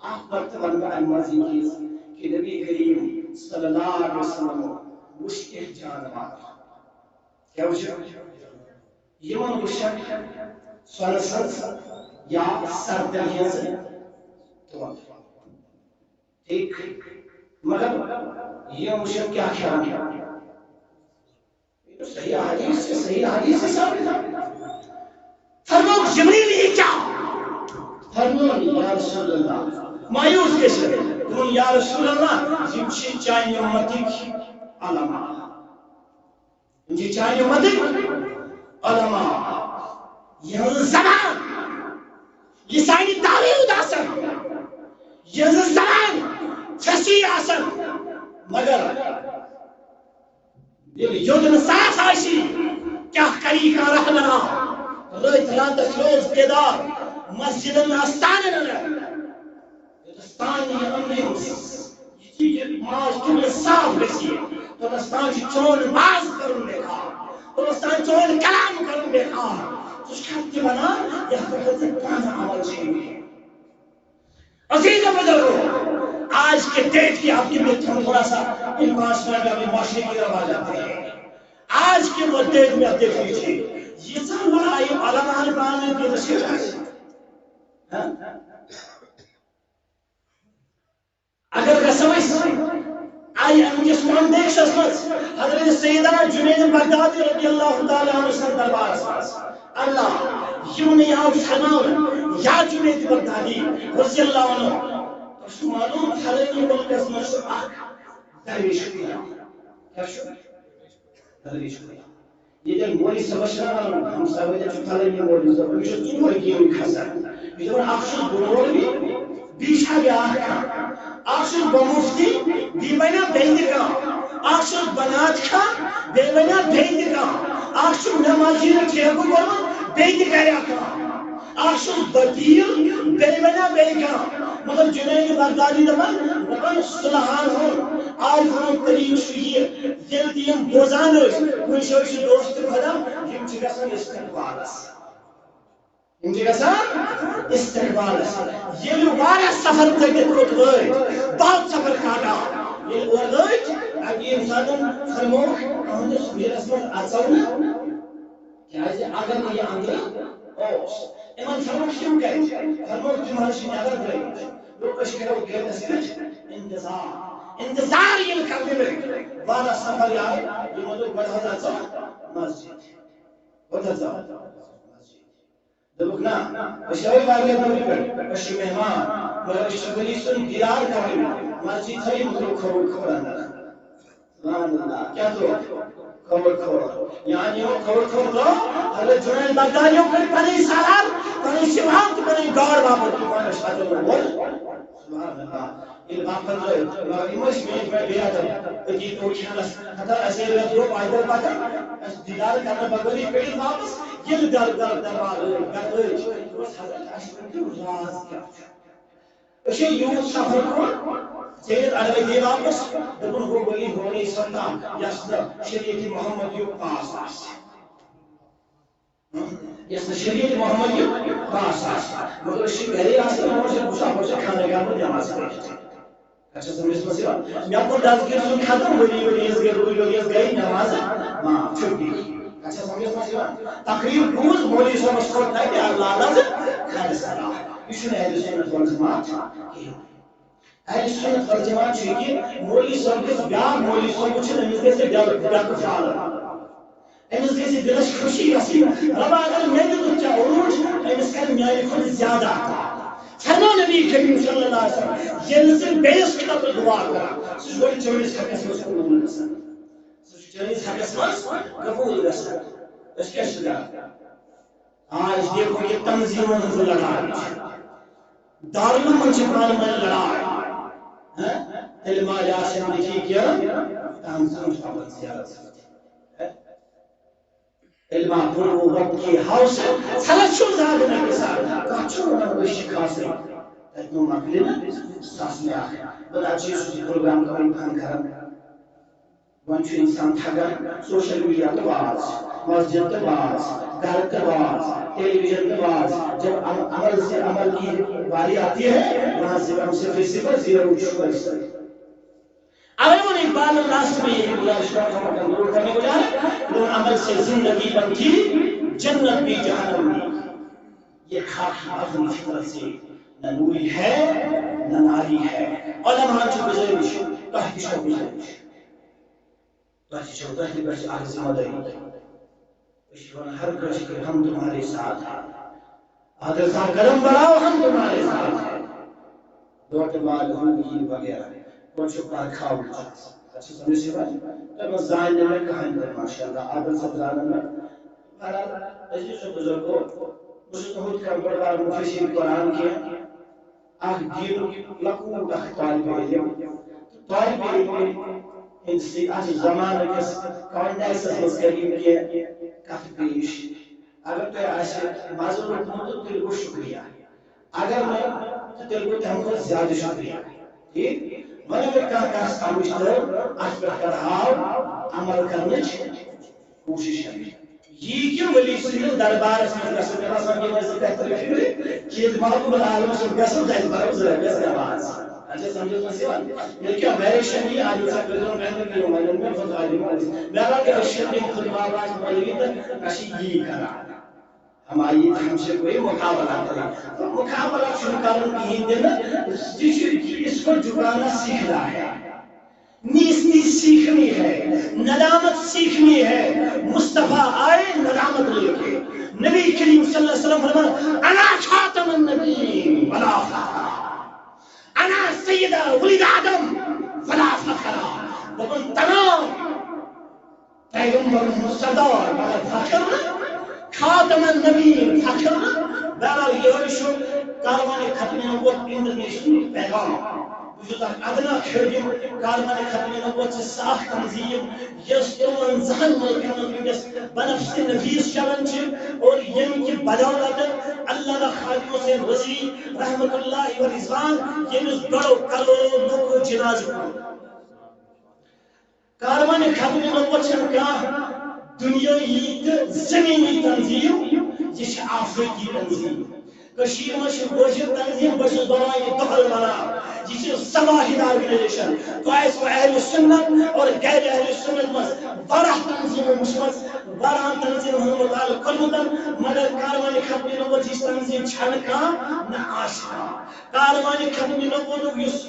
اَتھ پٮ۪ٹھ تہِ وَنہٕ بہٕ اَمہِ منٛز یہِ چیٖز کہِ نبی کریم صلی اللہ علیہ وسلمو وٕچھ کینٛہہ جانوار۔ کیٛاہ وٕچھ؟ یِمن وٕچھن سۄنہٕ سٕنٛز یا سردن ہٕنٛز تُلن۔ ٹھیٖک۔ مگر یِم وٕچھن کیٛاہ کھٮ۪وان۔ یہِ چھُ صحیح حدیث چھِ، صحیح حدیث چھِ ثابت۔ فرمووُکھ، جبریل، یہِ کیٛاہ؟ فرمووُن، یا رسول اللہ، مایوس گٔژھِتھ۔ دوٚپُن، یا رسول اللہ، یِم چھِ چانہِ اُمتٕکۍ علماء۔ یِم چھِ چانہِ اُمتٕکۍ علماء۔ یِہٕنٛز زبان، لسانِ داوود آسن، یِہٕنٛز زبان فصیح آسن، مگر دِل یوٚت نہٕ صاف آسی، کیٛاہ کری کانٛہہ رہنما؟ رٲتۍ راتس روز بیدار، مسجدن آستانن اندر۔ یوٚتس تام یہِ أنٛدرِم، یہِ چیٖز، یہِ ماز قبلہٕ صاف گژھِ، توٚتس تام چھُ چون واز کرُن بیکار، توٚتس تام چون کلام کرُن بیکار۔ ژٕ چھُکھ تہِ ونان، یتھ پٮ۪ٹھ ژٕ پانہٕ عمل چھُے۔ عزیز بزرگوں، آج کے ڈیٹ کی آپ کی مت تھوڑا سا ان پانچ منٹ میں معاشرے کی آواز آتی ہے۔ آج کے وہ ڈیٹ میں آپ دیکھ لیجیے، یہ سب لڑائی علماء نے پانہٕ ؤنۍ کٔرِتھ چھِ۔ ہاں؟ اگر گژھو أسۍ آیہِ اَمہِ کِس فاؤنڈیشنس منٛز حضرت سیدنا جنید بغدادی رضی اللہ تعالیٰ عنہ سٕنٛدِ دربارس منٛز، اللہ یِمنٕے آو فرماونہٕ، یا جنید بغدادی رضی اللہ عنہ، تۄہہِ چھُو معلوم فلٲنی مُلکس منٛز چھُ اکھ درویش خدا۔ کیٛاہ چھُ؟ درویش خدا۔ ییٚتٮ۪ن مولوی صٲبَس چھِ وَنان، ہمسایہِ وٲلۍ چھِ پھلٲنی مولوی صٲب، أمِس چھِ ژوٗنٛٹھۍ کِنۍ کھسان۔ یہِ چھِ دَپان، اَکھ چھُس بہٕ مولوی، بیٚیہِ چھا بیٛاکھ کانٛہہ؟ اَکھ چھُس بہٕ مُفتی، بیٚیہِ بَنیٛا بیٚیہِ تہِ کانٛہہ۔ اَکھ چھُس بہٕ نعت خواہ، بیٚیہِ بَنیٛا بیٚیہِ تہِ کانٛہہ۔ اَکھ چھُ مےٚ مسجد ٹھیکہٕ کوٚرمُت، بیٚیہِ تہِ کَرِ اَتھ کانٛہہ۔ اَکھ چھُس وکیٖل، بیٚیہِ بَنیٛا بیٚیہِ کانٛہہ۔ مگر جنید بغدادی دَپان، دَپان، سُلہان ہُنٛد، عارفانُک طریٖقہٕ چھُ یہِ، ییٚلہِ تہِ یِم بوزان ٲسۍ، کُنہِ جایہِ چھُ دوست خۄدا، یِم چھِ گژھان استقبالس۔ یِم چھِ گژھان استقبالس۔ ییٚلہِ واریاہ سفر پٔکِتھ کوٚت وٲتۍ، بہت سفر کاٹا۔ ییٚلہِ اورٕ وٲتۍ، اَمہِ اِنسانن فرموو، أہٕنٛدِس میٖرس منٛز اَژو نہٕ، کیٛازِ اگر نہٕ یہِ اَنٛدٕ اوس، یِمن فرموو، یِم کَتہِ؟ فرموو، تِم حظ چھِ نٮ۪بر درٛٲمٕتۍ۔ دوٚپُکھ، أسۍ کَرو گیٹس پٮ۪ٹھ انتظار۔ انتظار ییٚلہِ کرنہٕ لٔگۍ، واریاہ سفر یاد، یِمو دوٚپ، وۄنۍ حظ اَژو مسجد۔ وۄنۍ حظ اَژو مسجد۔ دوٚپُکھ، نہ، أسۍ آیہِ واریاہ دوٗرِ پٮ۪ٹھ، أسۍ چھِ مہمان، مگر أسۍ چھِ ؤلی سُنٛد دیدار کرٕنۍ۔ مسجد تھٲیِو مطلب کھووُر کھووُر اندر۔ سبحان اللہ، کیٛاہ ترٛوو؟ کھووُر کھووُر۔ یعنی یِمو کھووُر کھووُر ترٛوو، حضرت جنید بغدادیو کٔر پنٕنۍ سالار، پنٕنۍ سِوار تہٕ پنٕنۍ گاڈ واپس دِوان، أسۍ ہٮ۪کو نہٕ اور۔ سبحان اللہ۔ ییٚلہِ واپس درٛاے، مگر یِم ٲسۍ میٛٲنۍ پٲٹھۍ بے ادب۔ أتی پیوٚو کھٮ۪نس خطر، اَسہِ ییٚلہِ مےٚ درٛوو پیدل پکان، اَسہِ دیدار کرنہٕ بغٲرٕے پیٚٹھۍ واپس۔ ییٚلہِ در در دربار ٲسۍ، گرٕ ٲسۍ، دوٚپُس، حضرت، اَسہِ ؤنۍ تو راز کیٛاہ چھُ؟ أسۍ چھِ یوٗت سفر کوٚر، ژےٚ ییٚلہِ اَڑٕ گٔیے واپس، دوٚپُن، ہُہ ؤلی ہونٕے سپدان، یَس نہٕ شریعت محمد یُک پاس آسہِ۔ یَس نہٕ شریعت محمد یُک پاس آسہِ۔ مگر أسۍ چھِ گَرے آسان، یِمو چھِ بُسا بُسا خانہ گاہ منٛز نٮ۪ماز پٔرِتھ۔ اچھا، سمجھس منٛز یِوان؟ مےٚ کوٚر دَستگیٖر سُنٛد ختم، ؤری ؤری یَس گٔے، ؤری ؤری یَس گٔے نٮ۪ماز معاف، چھُٹی۔ اچھا، سمجھس منٛز یِوان؟ تقریٖر بوٗز، مولوی صٲبَس کوٚر تَتہِ اللہ تعالیٰ خیر سلام۔ یہِ چھُنہٕ اہل سنت والجماعت کِہیٖنۍ۔ اہل سنت والجماعت چھُ یہِ کہِ مولوی صٲب گژھِ، بیٛاکھ مولوی صٲب وٕچھُن، أمِس گژھِ ڈٮ۪کہٕ، ڈٮ۪کہٕ پھیٛارُن۔ أمِس گژھِ دِلس خوشی گژھٕنۍ، رۄبا، اگر مےٚ دیُتُتھ ژےٚ عروٗج، أمِس کرِ میانہِ کھۄتہٕ زیادٕ عطا۔ فرموو نبی کریم صلی اللہ علیہ وسلم، ییٚلہِ ژٕ بیٚیِس خٲطرٕ دُعا کران، سُہ چھُ گۄڈٕ چٲنِس حقس منٛز قبوٗل گژھان۔ سُہ چھُ چٲنِس حقس منٛز قبوٗل گژھن۔ أسۍ کیٛاہ چھِ کران؟ آ، أسۍ دیکھو یہِ تنظیٖمن ہٕنٛز لڑایہِ چھِ۔ دارالعلومن چھِ پانہٕ ؤنۍ لڑایہِ۔ ہہ؟ تیٚلہِ ما آسہِ نہٕ ٹھیٖک کینٛہہ؟ تنظیٖم چھِ پانہٕ ؤنۍ زیادٕ سۭتۍ۔ ہہ؟ علما پُرو وقت کی ہاؤس، ژھلس چھُ زیادٕ نہ گژھان۔ کتھ چھُ ونان أسۍ چھِ خاصٕے؟ تتہِ نہٕ مۄکلہِ نہٕ ساسنہِ اکھ۔ بہٕ دپہٕ چھِ یُس یہِ پروگرام کمن پہن کران۔ وۄنۍ چھُ انسان تھکان، سوشل میڈیا تہٕ واز، مسجد تہٕ واز، گرٕ تہٕ واز، ٹیلی ویژن تہٕ واز۔ جب عم-، عمل سے عمل کی باری آتی ہے، وہاں سے ہم صفر صفر زیرو شروع کرتے ہیں۔ اگر وہ اقبال لاسٹ میں یہی گزارش کرتا ہوں، کنکلوڈ کرنے کو جا رہے ہیں، تو عمل سے زندگی بنتی جنت بھی جہنم بھی۔ یہ خاکی اپنی فطرت سے نہ نوری ہے، نہ ناری ہے۔ علماء چھُ گزٲرِش، تۄہہِ تہِ چھو گزٲرِش۔ تۄہہِ تہِ چھو، تۄہہِ تہِ پٮ۪ٹھ چھِ اکھ ذمہ دٲری۔ أسۍ چھِ وَنان، ہر کٲنٛسہِ کٔرِو، ہم تمہارے ساتھ ہیں۔ اگر سا قدم بڑھاؤ، ہم تمہارے ساتھ ہیں۔ دۄدٕ مال ہُنٛد یہِ وغیرہ۔ گۄڈٕ چھُ پرکھاوُن۔ اَتھ چھِ سمجھ یِوان؟ تۄہہِ منٛز زانہِ نہٕ مےٚ کٕہٕنۍ تہِ، ماشاء اللہ، عادل صٲب زانَن مےٚ۔ بہرحال، عزیز و بزرگو، بہٕ چھُس نہٕ ہُتھ کٔنۍ بٔڑ بار مُفسر قرآن کینٛہہ۔ اکھ دیٖنُک لۄکُٹ اکھ طالب علم۔ طالب علم ہٕنٛدۍ سۭتۍ اَتھ زمانہٕ کِس کانٹیکسس منٛز کٔرِو کینٛہہ کتھ پیش۔ اگر تۄہہِ آسہِ مزٕ روٚٹمُت، تہٕ تیٚلہِ گوٚو شُکریہ۔ اگر نہٕ، تہٕ تیٚلہِ گوٚو تَمہِ کھۄتہٕ زیادٕ شُکریہ۔ ٹھیٖک؟ وۄنۍ اگر کانٛہہ کانٛہہ سمجھ تہٕ اَتھ پٮ۪ٹھ کرہاو عمل کرنٕچ کوٗشِش کرٕنۍ۔ یی کہِ ؤلی سٕنٛدِس دربارس منٛز گژھو، مےٚ باسان، ییٚلہِ نہٕ زٕ ترٛےٚ فِکرِ، چیٖز محبوب عالم سُنٛد گژھو، تَتہِ پَرو زٕ رۄپیَس نٮ۪ماز۔ اچھا، سمجھو تُہۍ یِوان؟ ییٚلہِ کیٛاہ ویریشن یی، آز چھا کٔرِو وۄنۍ تہٕ کٔرِو وۄنۍ، مےٚ فضا دِمو أسۍ۔ مےٚ لگہِ أسۍ چھِ تِم خُدوا باز مولوی تہٕ نہ چھِ یی کران۔ ہماری ہم سے کوئی مقابلہ کرے۔ تو مقابلہ چھُنہٕ کرُن کِہیٖنۍ تہِ نہٕ۔ یہِ چھُ، اس کو جھکانا سیکھنا ہے۔ نیستی سیکھنی ہے، ندامت سیکھنی ہے۔ مصطفیٰ آئے ندامت لے کے۔ نبی کریم صلی اللہ علیہ وسلم فرمایا، انا خاتم النبیین ولا فخرا، انا سیدا ولد آدم ولا فخرا۔ دوٚپُن، تمام پیغمبرن ہُنٛد سردار، مگر فخر نہٕ، خاتم النبیین فخر نہٕ۔ بہرحال، یِہوٚے چھُ کاروانِ ختم نبوت انٹرنیشنل پیغام۔ بہٕ چھُس اکھ ادنا خٲدِم کاروانِ ختم نبوت، چھِ سۄ اکھ تنظیٖم، یۄس ترٛوَنزاہن مُلکن منٛز وٕنکیٚس بنفسِ نفیس چلان چھِ، اور ییٚمہِ کہِ بدولت اللہ کا خادم حسین رضوی رحمۃ اللہ و رضوان، ییٚمِس بڑو کروڑو لوکو جنازٕ کوٚر۔ کاروانِ ختم نبوت چھنہٕ کانٛہہ دُنیٲیی تہٕ زٔمیٖنی تنظیٖم، یہِ چھِ آفریٖقی تنظیٖم۔ کٔشیٖرِ منٛز چھِ کٲشِر تنظیٖم، بہٕ چھُس دَپان یہِ دۄہَے وَنان، یہِ چھِ سباہِد آرگنائزیشن۔ تۄہہِ آسِوٕ اہلِ سُنت اور غیر اہلِ سُنت منٛز واریاہ تنظیٖمہٕ وٕچھمَژ، واریاہَن تنظیٖمَن ہُنٛد مُطالعہٕ کوٚرمُت، مگر کاروانِ ختم نبوت ہِش تنظیٖم چھنہٕ کانٛہہ، نہ آسہِ کانٛہہ۔ کاروانِ ختم نبوتُک یُس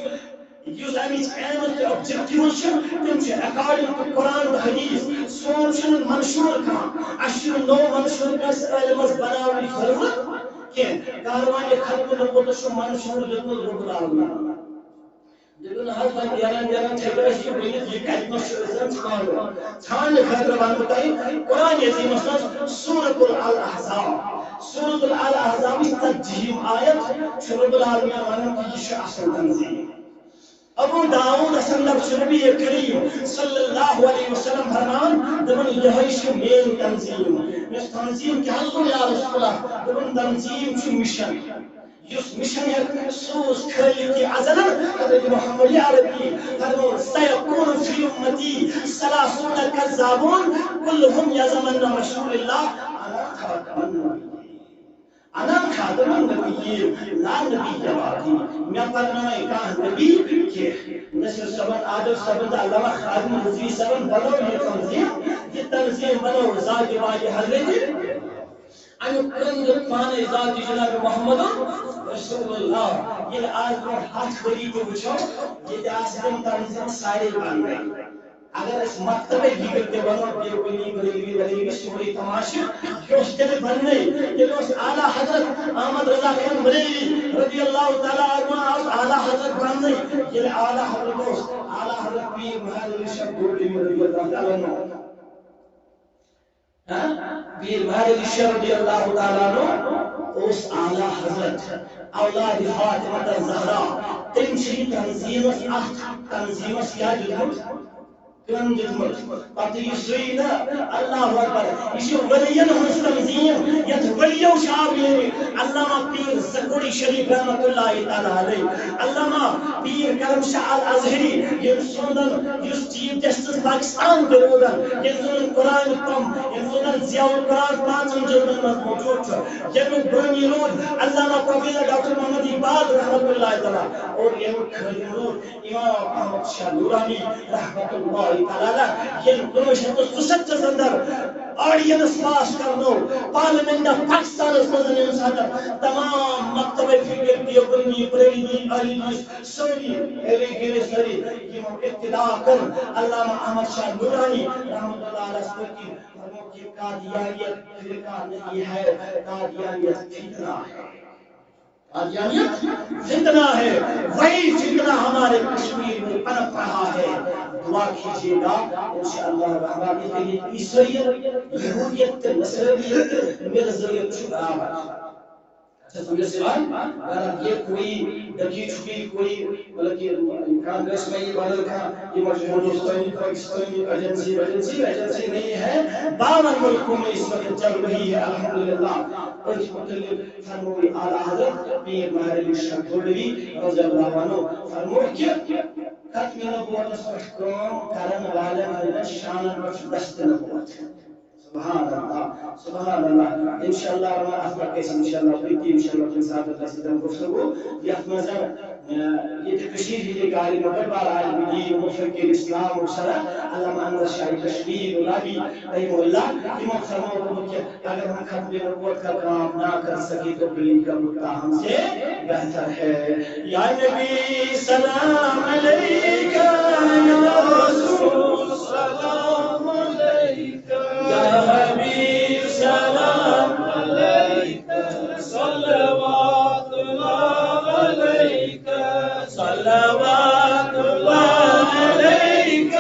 یُس اَمِچ aim تہٕ objective چھِ، تِم چھِ according to قرآن تہٕ حدیث۔ سون چھُنہٕ منشور کانٛہہ، اَسہِ چھُنہٕ نوٚو منشور کٲنٛسہِ عٲلمَس بَناونٕچ ضروٗرت کینٛہہ۔ کاروانِ ختم نبوتَس چھُ منشور دیُتمُت رب العالمین۔ دوٚپُن، حظ، وۄنۍ نیران نیران چھِ أسۍ یہِ ؤنِتھ، یہِ کَتہِ نَس چھُ أسۍ زَن ژھانٛڈو۔ ژھانٛڈنہٕ خٲطرٕ وَنہٕ بہٕ تۄہہِ قرآن عظیٖمَس منٛز سورۃ الاحزاب۔ سورۃ الاحزابٕچ ژتجیٖہِم آیت چھُ رب العالمین وَنان کہِ یہِ چھُ اَصٕل تنظیٖم۔ ابو داؤد اثر نبی کریم صلی اللہ علیہ وسلم فرمان، دپن، یہے چھ میٲنۍ تنظیم۔ مےٚ تنظیم کیٛاہ گوٚو یا رسول اللہ؟ دپن، تنظیم چھ مشن۔ یُس مشن ہیٚکہِ سوز خالق ازل حضرت محمد عربی فرمو، سیکون فی امتی ثلاثون کذابون کلهم یزعمن رسول اللہ انا خاتم النبیین۔ انا خاتم النبیین لا نبی بعدی۔ مےٚ پرناوے کانٛہہ نبی کینٛہہ۔ نصیر صٲبن، عادل صٲبن تہٕ علامہ خادم رضوی صٲبن بنٲو یہِ تنظیٖم۔ یہِ تنظیٖم بنٲو ذاتِ پاکِ حضرت۔ اَمیُک کٕنٛز پانے ذاتِ جناب محمد رسول اللہ۔ ییٚلہِ آز برٛونٛہہ ہَتھ ؤری تہِ وٕچھو، ییٚتہِ آسہٕ تِم تنظیٖم سارے بنٛدٕے۔ اگر أسۍ مکتبے فکر تہِ ونو، دیوبندی، بریلوی، بریلوی، سورُے تماشہٕ، یہِ اوس تیٚلہِ بننٕے۔ تیٚلہِ اوس اعلیٰ حضرت احمد رضا خان بریلوی رضی اللہ تعالیٰ عنہ اوس اعلیٰ حضرت بننٕے۔ ییٚلہِ اعلیٰ حضرت اوس، اعلیٰ حضرت پیر مہر علی شاہ گولڈنگ رضی اللہ تعالیٰ عنہ۔ ہاں؟ پیر مہر علی شاہ رضی اللہ تعالیٰ عنہ اوس اعلیٰ حضرت، اولاد فاطمہ الزہرا۔ تٔمۍ چھِ یہِ تنظیٖمس، اَتھ تنظیٖمس کیٛاہ دیُتمُت؟ کٲم دیُتمُت۔ پتہٕ یہِ سُے نہ، اللہ اکبر، یہِ چھِ ؤلین ہٕنٛز تنظیٖم، یَتھ ؤلِیو چھِ آوریمٕتۍ۔ علامہ پیر زکوڑی شریف رحمتہ اللہ تعالیٰ علیہ، علامہ پیر کرم شاہ الازہری، ییٚمۍ سُنٛدن، یُس چیف جسٹس پاکستان تہِ روٗدن، ییٚمۍ سُنٛدن قرآن پم، ییٚمۍ سُنٛدن ضیاء القرآن پانٛژن جلدن منٛز موجود چھُ، ییٚمیُک بٲنی روٗد علامہ پروفیسر ڈاکٹر محمد اقبال رحمتہ اللہ تعالیٰ، اور ییٚمیُک خٲدِم روٗد امام احمد شاہ نورانی رحمتہ اللہ تعالیٰ علیہ، ییٚلہِ کُنوُہ شیٚتھ تہٕ ژُسَتتھس اندر آرڈیننس پاس کرنو پارلیمنٹ آف پاکستانس منٛز، ییٚمہِ ساتہٕ تمام مکتبہ فکر، دیوبندی، بریلوی، علی، سٲری علی گٔے، سٲری یِمو ابتدا کٔر علامہ احمد شاہ نورانی رحمتہ اللہ علیہ پٔتۍ کِنۍ، فرمووُکھ، یہِ قادیانیت فرقہ نہیں ہے، قادیانیت فتنہ ہے۔ قادیانیت فتنہ ہے، وہی فتنہ ہمارے کشمیر میں پنپ رہا ہے۔ دعا کیجیے گا، انشاءاللہ الرحمن، یِتھ کٔنۍ عیسٲییت، یہودیت تہٕ نصرانیت تہٕ مرزٲیت چھُ برابر۔ اچھا، سمجھ سے بات؟ اگر آپ یہ کوئی ڈکی چھپی، کوئی، مطلب کہ کانگریس میں یہ بدل کا، یہ مجموعہ ہندوستانی، پاکستانی ایجنسی، ایجنسی، ایجنسی نہیں ہے۔ باون ملکوں میں اس وقت چل رہی ہے، الحمدللہ۔ اور اس متعلق فرمووی اعلیٰ حضرت پیر مہر علی شاہ گولڈوی رضی اللہ عنہ، فرموو کہ ختم نبوتس پٮ۪ٹھ کٲم کرن والٮ۪ن ہٕنٛدٮ۪ن شانن پٮ۪ٹھ چھُ دست نبوت۔ سبحان اللہ، سبحان اللہ۔ انشاءاللہ رحمان، اتھ پٮ۪ٹھ گژھِ انشاءاللہ بیٚیہِ تہِ انشاءاللہ کُنہِ ساتہٕ گژھِ تِم گفتگو، یتھ منٛز زن، اہ، ییٚتہِ کٔشیٖرِ ہٕنٛدِ کارِ مگر بہرحال مدیر مفکر اسلام و شرع علامہ انور شاہ کشمیر العربی رحمہ اللہ، تِمو فرموو کہ اگر ہم ختم نبوت کا کام نہ کر سکے تو بلی کا کتا ہم سے بہتر ہے۔ یا نبی سلام علیک، یا رسول سلام علیک، یا حبیب سلام علیک، صلوات اللہ علیک، صلوات اللہ علیک،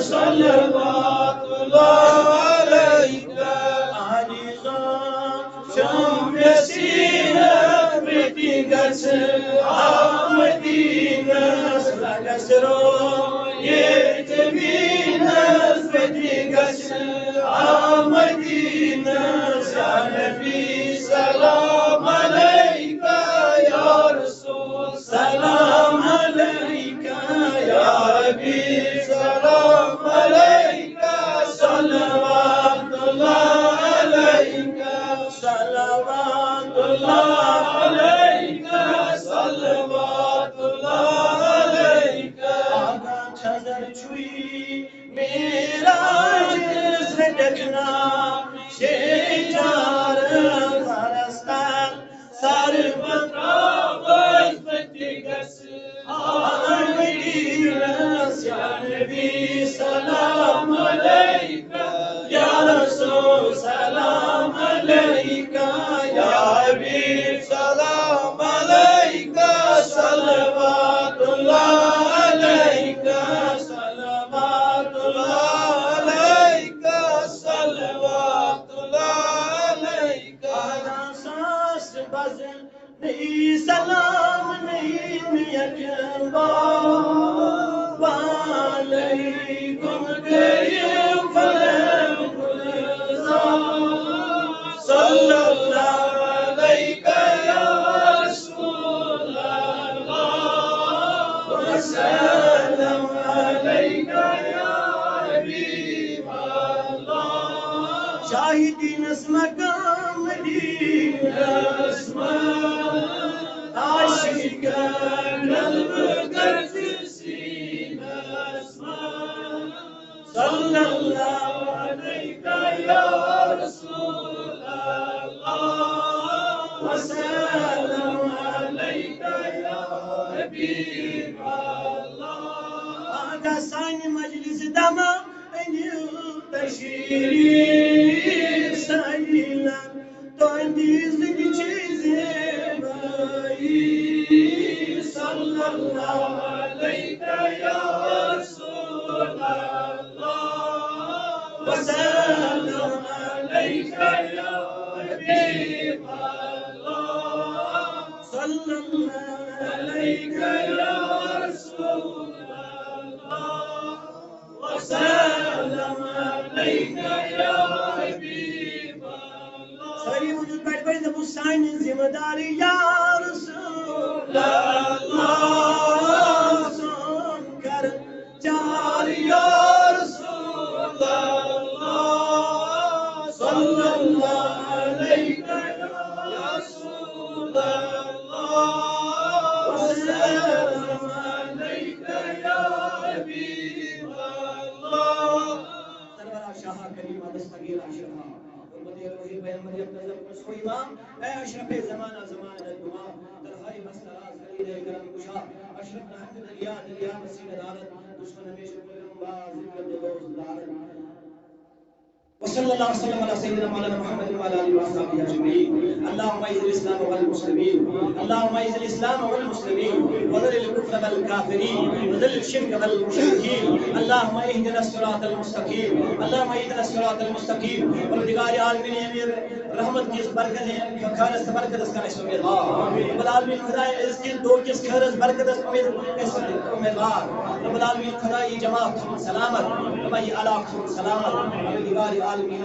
صلوات اللہ علیک۔ شام یسیرت پتی گژھ آ مدینس، لگس رو یہ زمینس پتی گژھ آ مدینس۔ یا نبی سلام علیک، یا رسول سلام علیک، یا حبیب سلام علیک، صلوات اللہ علیک، صلوات اللہ علیک، صلوات اللہ علیک۔ آقا چھزر چھُے معراج سے دیکھنا، شیجار پرستان سر بتراوت پتی گژھ آ مدینس۔ یا نبی سلام علیک، یا رسول سلام علیک، یا حبیب سلام علیک، صلوات اللہ علیک، صلوات اللہ علیک، صلوات اللہ علیک۔ آدھا ساس بزن نئی سلام نئی نیت، وعلیکم کریم فلم گلزار۔ صلی اللہ علیک یا رسول اللہ، وسلم علیک یا حبیب اللہ۔ شاہدینس مقام مدینس منٛز، عاشقن قلب گژھ سینس منٛز۔ صلی اللہ علیک یا رسول اللہ، وسلم علیک یا حبیب اللہ۔ آ گژھ سانہِ مجلس دما شیرین سیلم تہندی زندگی چیزے مائی، صلی اللہ علیک یا رسول اللہ، وسلم علیک یا حبیب اللہ، صلی اللہ علیک یا رسول اللہ، وسلم علیک یا حبیب اللہ۔ ساری وجود بیٹھ بیٹھ دپو سانہِ ذمہ داری یا رسول اللہ، سون کر چار یا رسول اللہ، صلی اللہ علیک یا رسول اللہ، وسلم علیک یا حبیب اللہ۔ سرورا شاہ کریم دستگیر اشرفا، حرمت روحی پیغمبر یک نظر کن سو امام، اے اشرف زمانہ زمانہ دما، تنہائی بس راز خلید کرم کشا، اشرف نہنگ دریا دریا مسیح عدالت، دشمن ہمیشہ کرم باز ذکر دلوز دارت۔ وصلى الله وسلم على سيدنا مولانا محمد وعلى آله وأصحابه أجمعين. اللهم أعز الإسلام والمسلمين. اللهم أعز الإسلام والمسلمين. وذل الكفر والكافرين. وذل الشرك والمشركين. اللهم اهدنا الصراط المستقيم. اللهم اهدنا الصراط المستقيم. پروردگار عالمین، امیر رحمت کس برکت ہے، خیرس برکت اس کا اس امید۔ رب العالمین خدای اس کی دو کس خیرس برکت اس امید، اس امیدوار۔ رب العالمین خدای جماعت سلامت، رب علاقہ سلامت، پروردگار عالمین،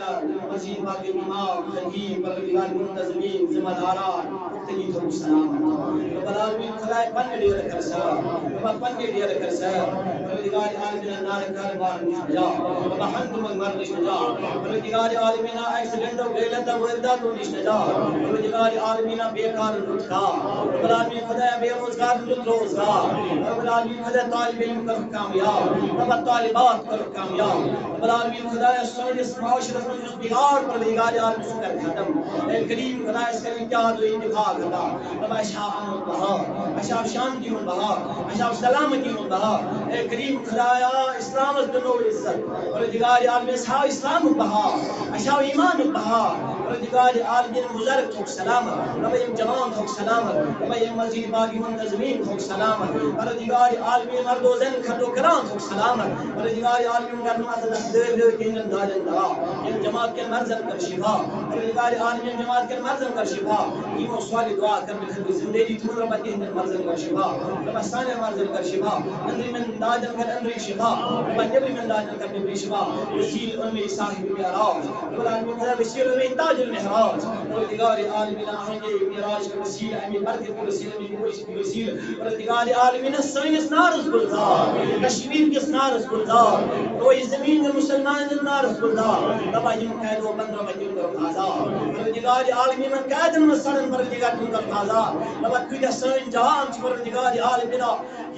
مسجد باقی امام، خطیب، پروردگار منتظمین، ذمہ داران، مختلف ہم سلامت۔ رب العالمین خدای پنہ ڈیر کر سا، رب پنہ ڈیر کر سا، پروردگار عالمین نار کاروبار نش بجا، رب ہند من مر نش بجا، پروردگار عالمین ایکسیڈنٹ و غیلت و واردات نش بجا، پروردگار عالمین بیکار لطفا، رب العالمین خدای بے روزگار لطف روزگار، رب العالمین خدای طالب علم کر کامیاب، رب طالبات کر کامیاب۔ رب العالمین خدایا، سٲنِس معاشرس منٛز یُس بِگاڑ پروردگار عالم سُہ کر ختم۔ اے کریم خدایا، اَسہِ کر اتحاد و اتفاق عطا۔ رب اَسہِ ہاو امن بہار، اَسہِ ہاو شانتی ہُنٛد بہار، اَسہِ ہاو سلامتی ہُنٛد بہار۔ اے کریم خدایا، اسلامس دِنو عزت۔ پروردگار عالم، اَسہِ ہاو اسلامُک بہار، اَسہِ ہاو ایمانُک بہار۔ پروردگار عالمین بزرگ تھوک سلامت، رب یم جوان تھوک سلامت، رب یم مسجد باقی منتظمین تھوک سلامت۔ پروردگار عالمین مرد و زن خط و کران تھوک سلامت۔ پروردگار عالمین گھر نماز دس دے دے تہندن دادن دوا۔ یم جماعت کن مرضن کر شفا۔ پروردگار عالمین جماعت کن مرضن کر شفا۔ یمو سوال دعا کر بخیر زندگی تمن رب تہندن مرضن کر شفا۔ رب سانن مرضن کر شفا۔ اندری من دادن کر اندری شفا۔ رب نیبری من دادن کر نیبری شفا۔ وسیل ان میں صاحب معراج۔ رب العالمین ذا وسیل ان میں تاج المحراج۔ پروردگار عالمین آہنگے معراج کے وسیل، امی برکت کے وسیل، امی گوش کے وسیل۔ پروردگار عالمین سٲنِس نارس گُلزار، کشمیر کِس نارس گُلزار، روی زمین کے مسلمان نارس گُلزار۔ دپا یم قید و بند رب تم کرو آزاد۔ پروردگار عالمین قیدن من سڑن پروردگار تم کرو آزاد۔ دپا کۭتیاہ سٲنۍ جوان چھِ پروردگار عالمین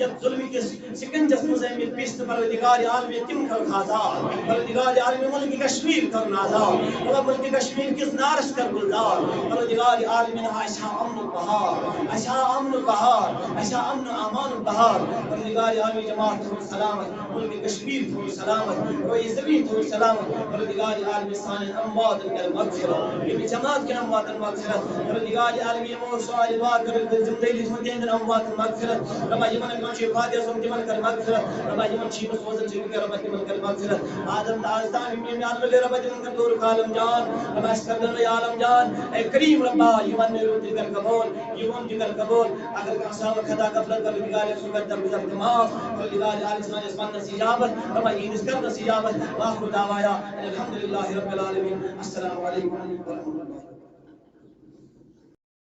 یتھ ظلم کِس سکنجس منٛز آمٕتۍ پِس تہٕ پروردگار عالمین تِم کرکھ آزاد۔ پروردگار عالمین ملک کشمیر کرُن آزاد۔ مطلب ملک کشمیر کِس نارس کر گُلزار۔ پروردگار عالمین اَسہِ ہاو امن بہار، اَسہِ ہاو امن بہار، اَسہِ ہاو امن امان بہار۔ پروردگار عالمین جماعت تھوٚو سلامت، ملک کشمیر تھوٚو سلامت، روی زمین تھوٚو سلامت۔ پروردگار عالمین سانٮ۪ن امواتن کر مغفرت، ییٚمہِ جماعت کٮ۪ن امواتن مغفرت۔ پروردگار عالمین یِمو سوال دعا کٔرِتھ زندگی تھوٚو تِہنٛدٮ۪ن امواتن مغفرت۔ ربا یِمن کٔمۍ چھِ فاتحہ سومُت تِمن کر مغفرت۔ ربا یِمن چھِ یِم سوزان چھِ ربا تِمن کر مغفرت۔ آدم تہٕ آز تام یِم ییٚمہِ عالمہٕ لے ربا تِمن کر دوٗر عالم جان۔ ربا اَسہِ کر دِنہٕ عالم جان۔ اے کریم ربا یِمن مےٚ روٗد تہِ کر قبول، یِہُنٛد تہِ کر قبول۔ اگر کانٛہہ سا خطا غفلت پروردگار سُہ کر درگُزر تہٕ معاف۔ پروردگار عالم سٲنِس پننس اجابت، ربا یِہنٛدِس کرنس اجابت۔ واخر دعوانا ان الحمد للہ رب العالمین۔ السلام علیکم ورحمۃ اللہ۔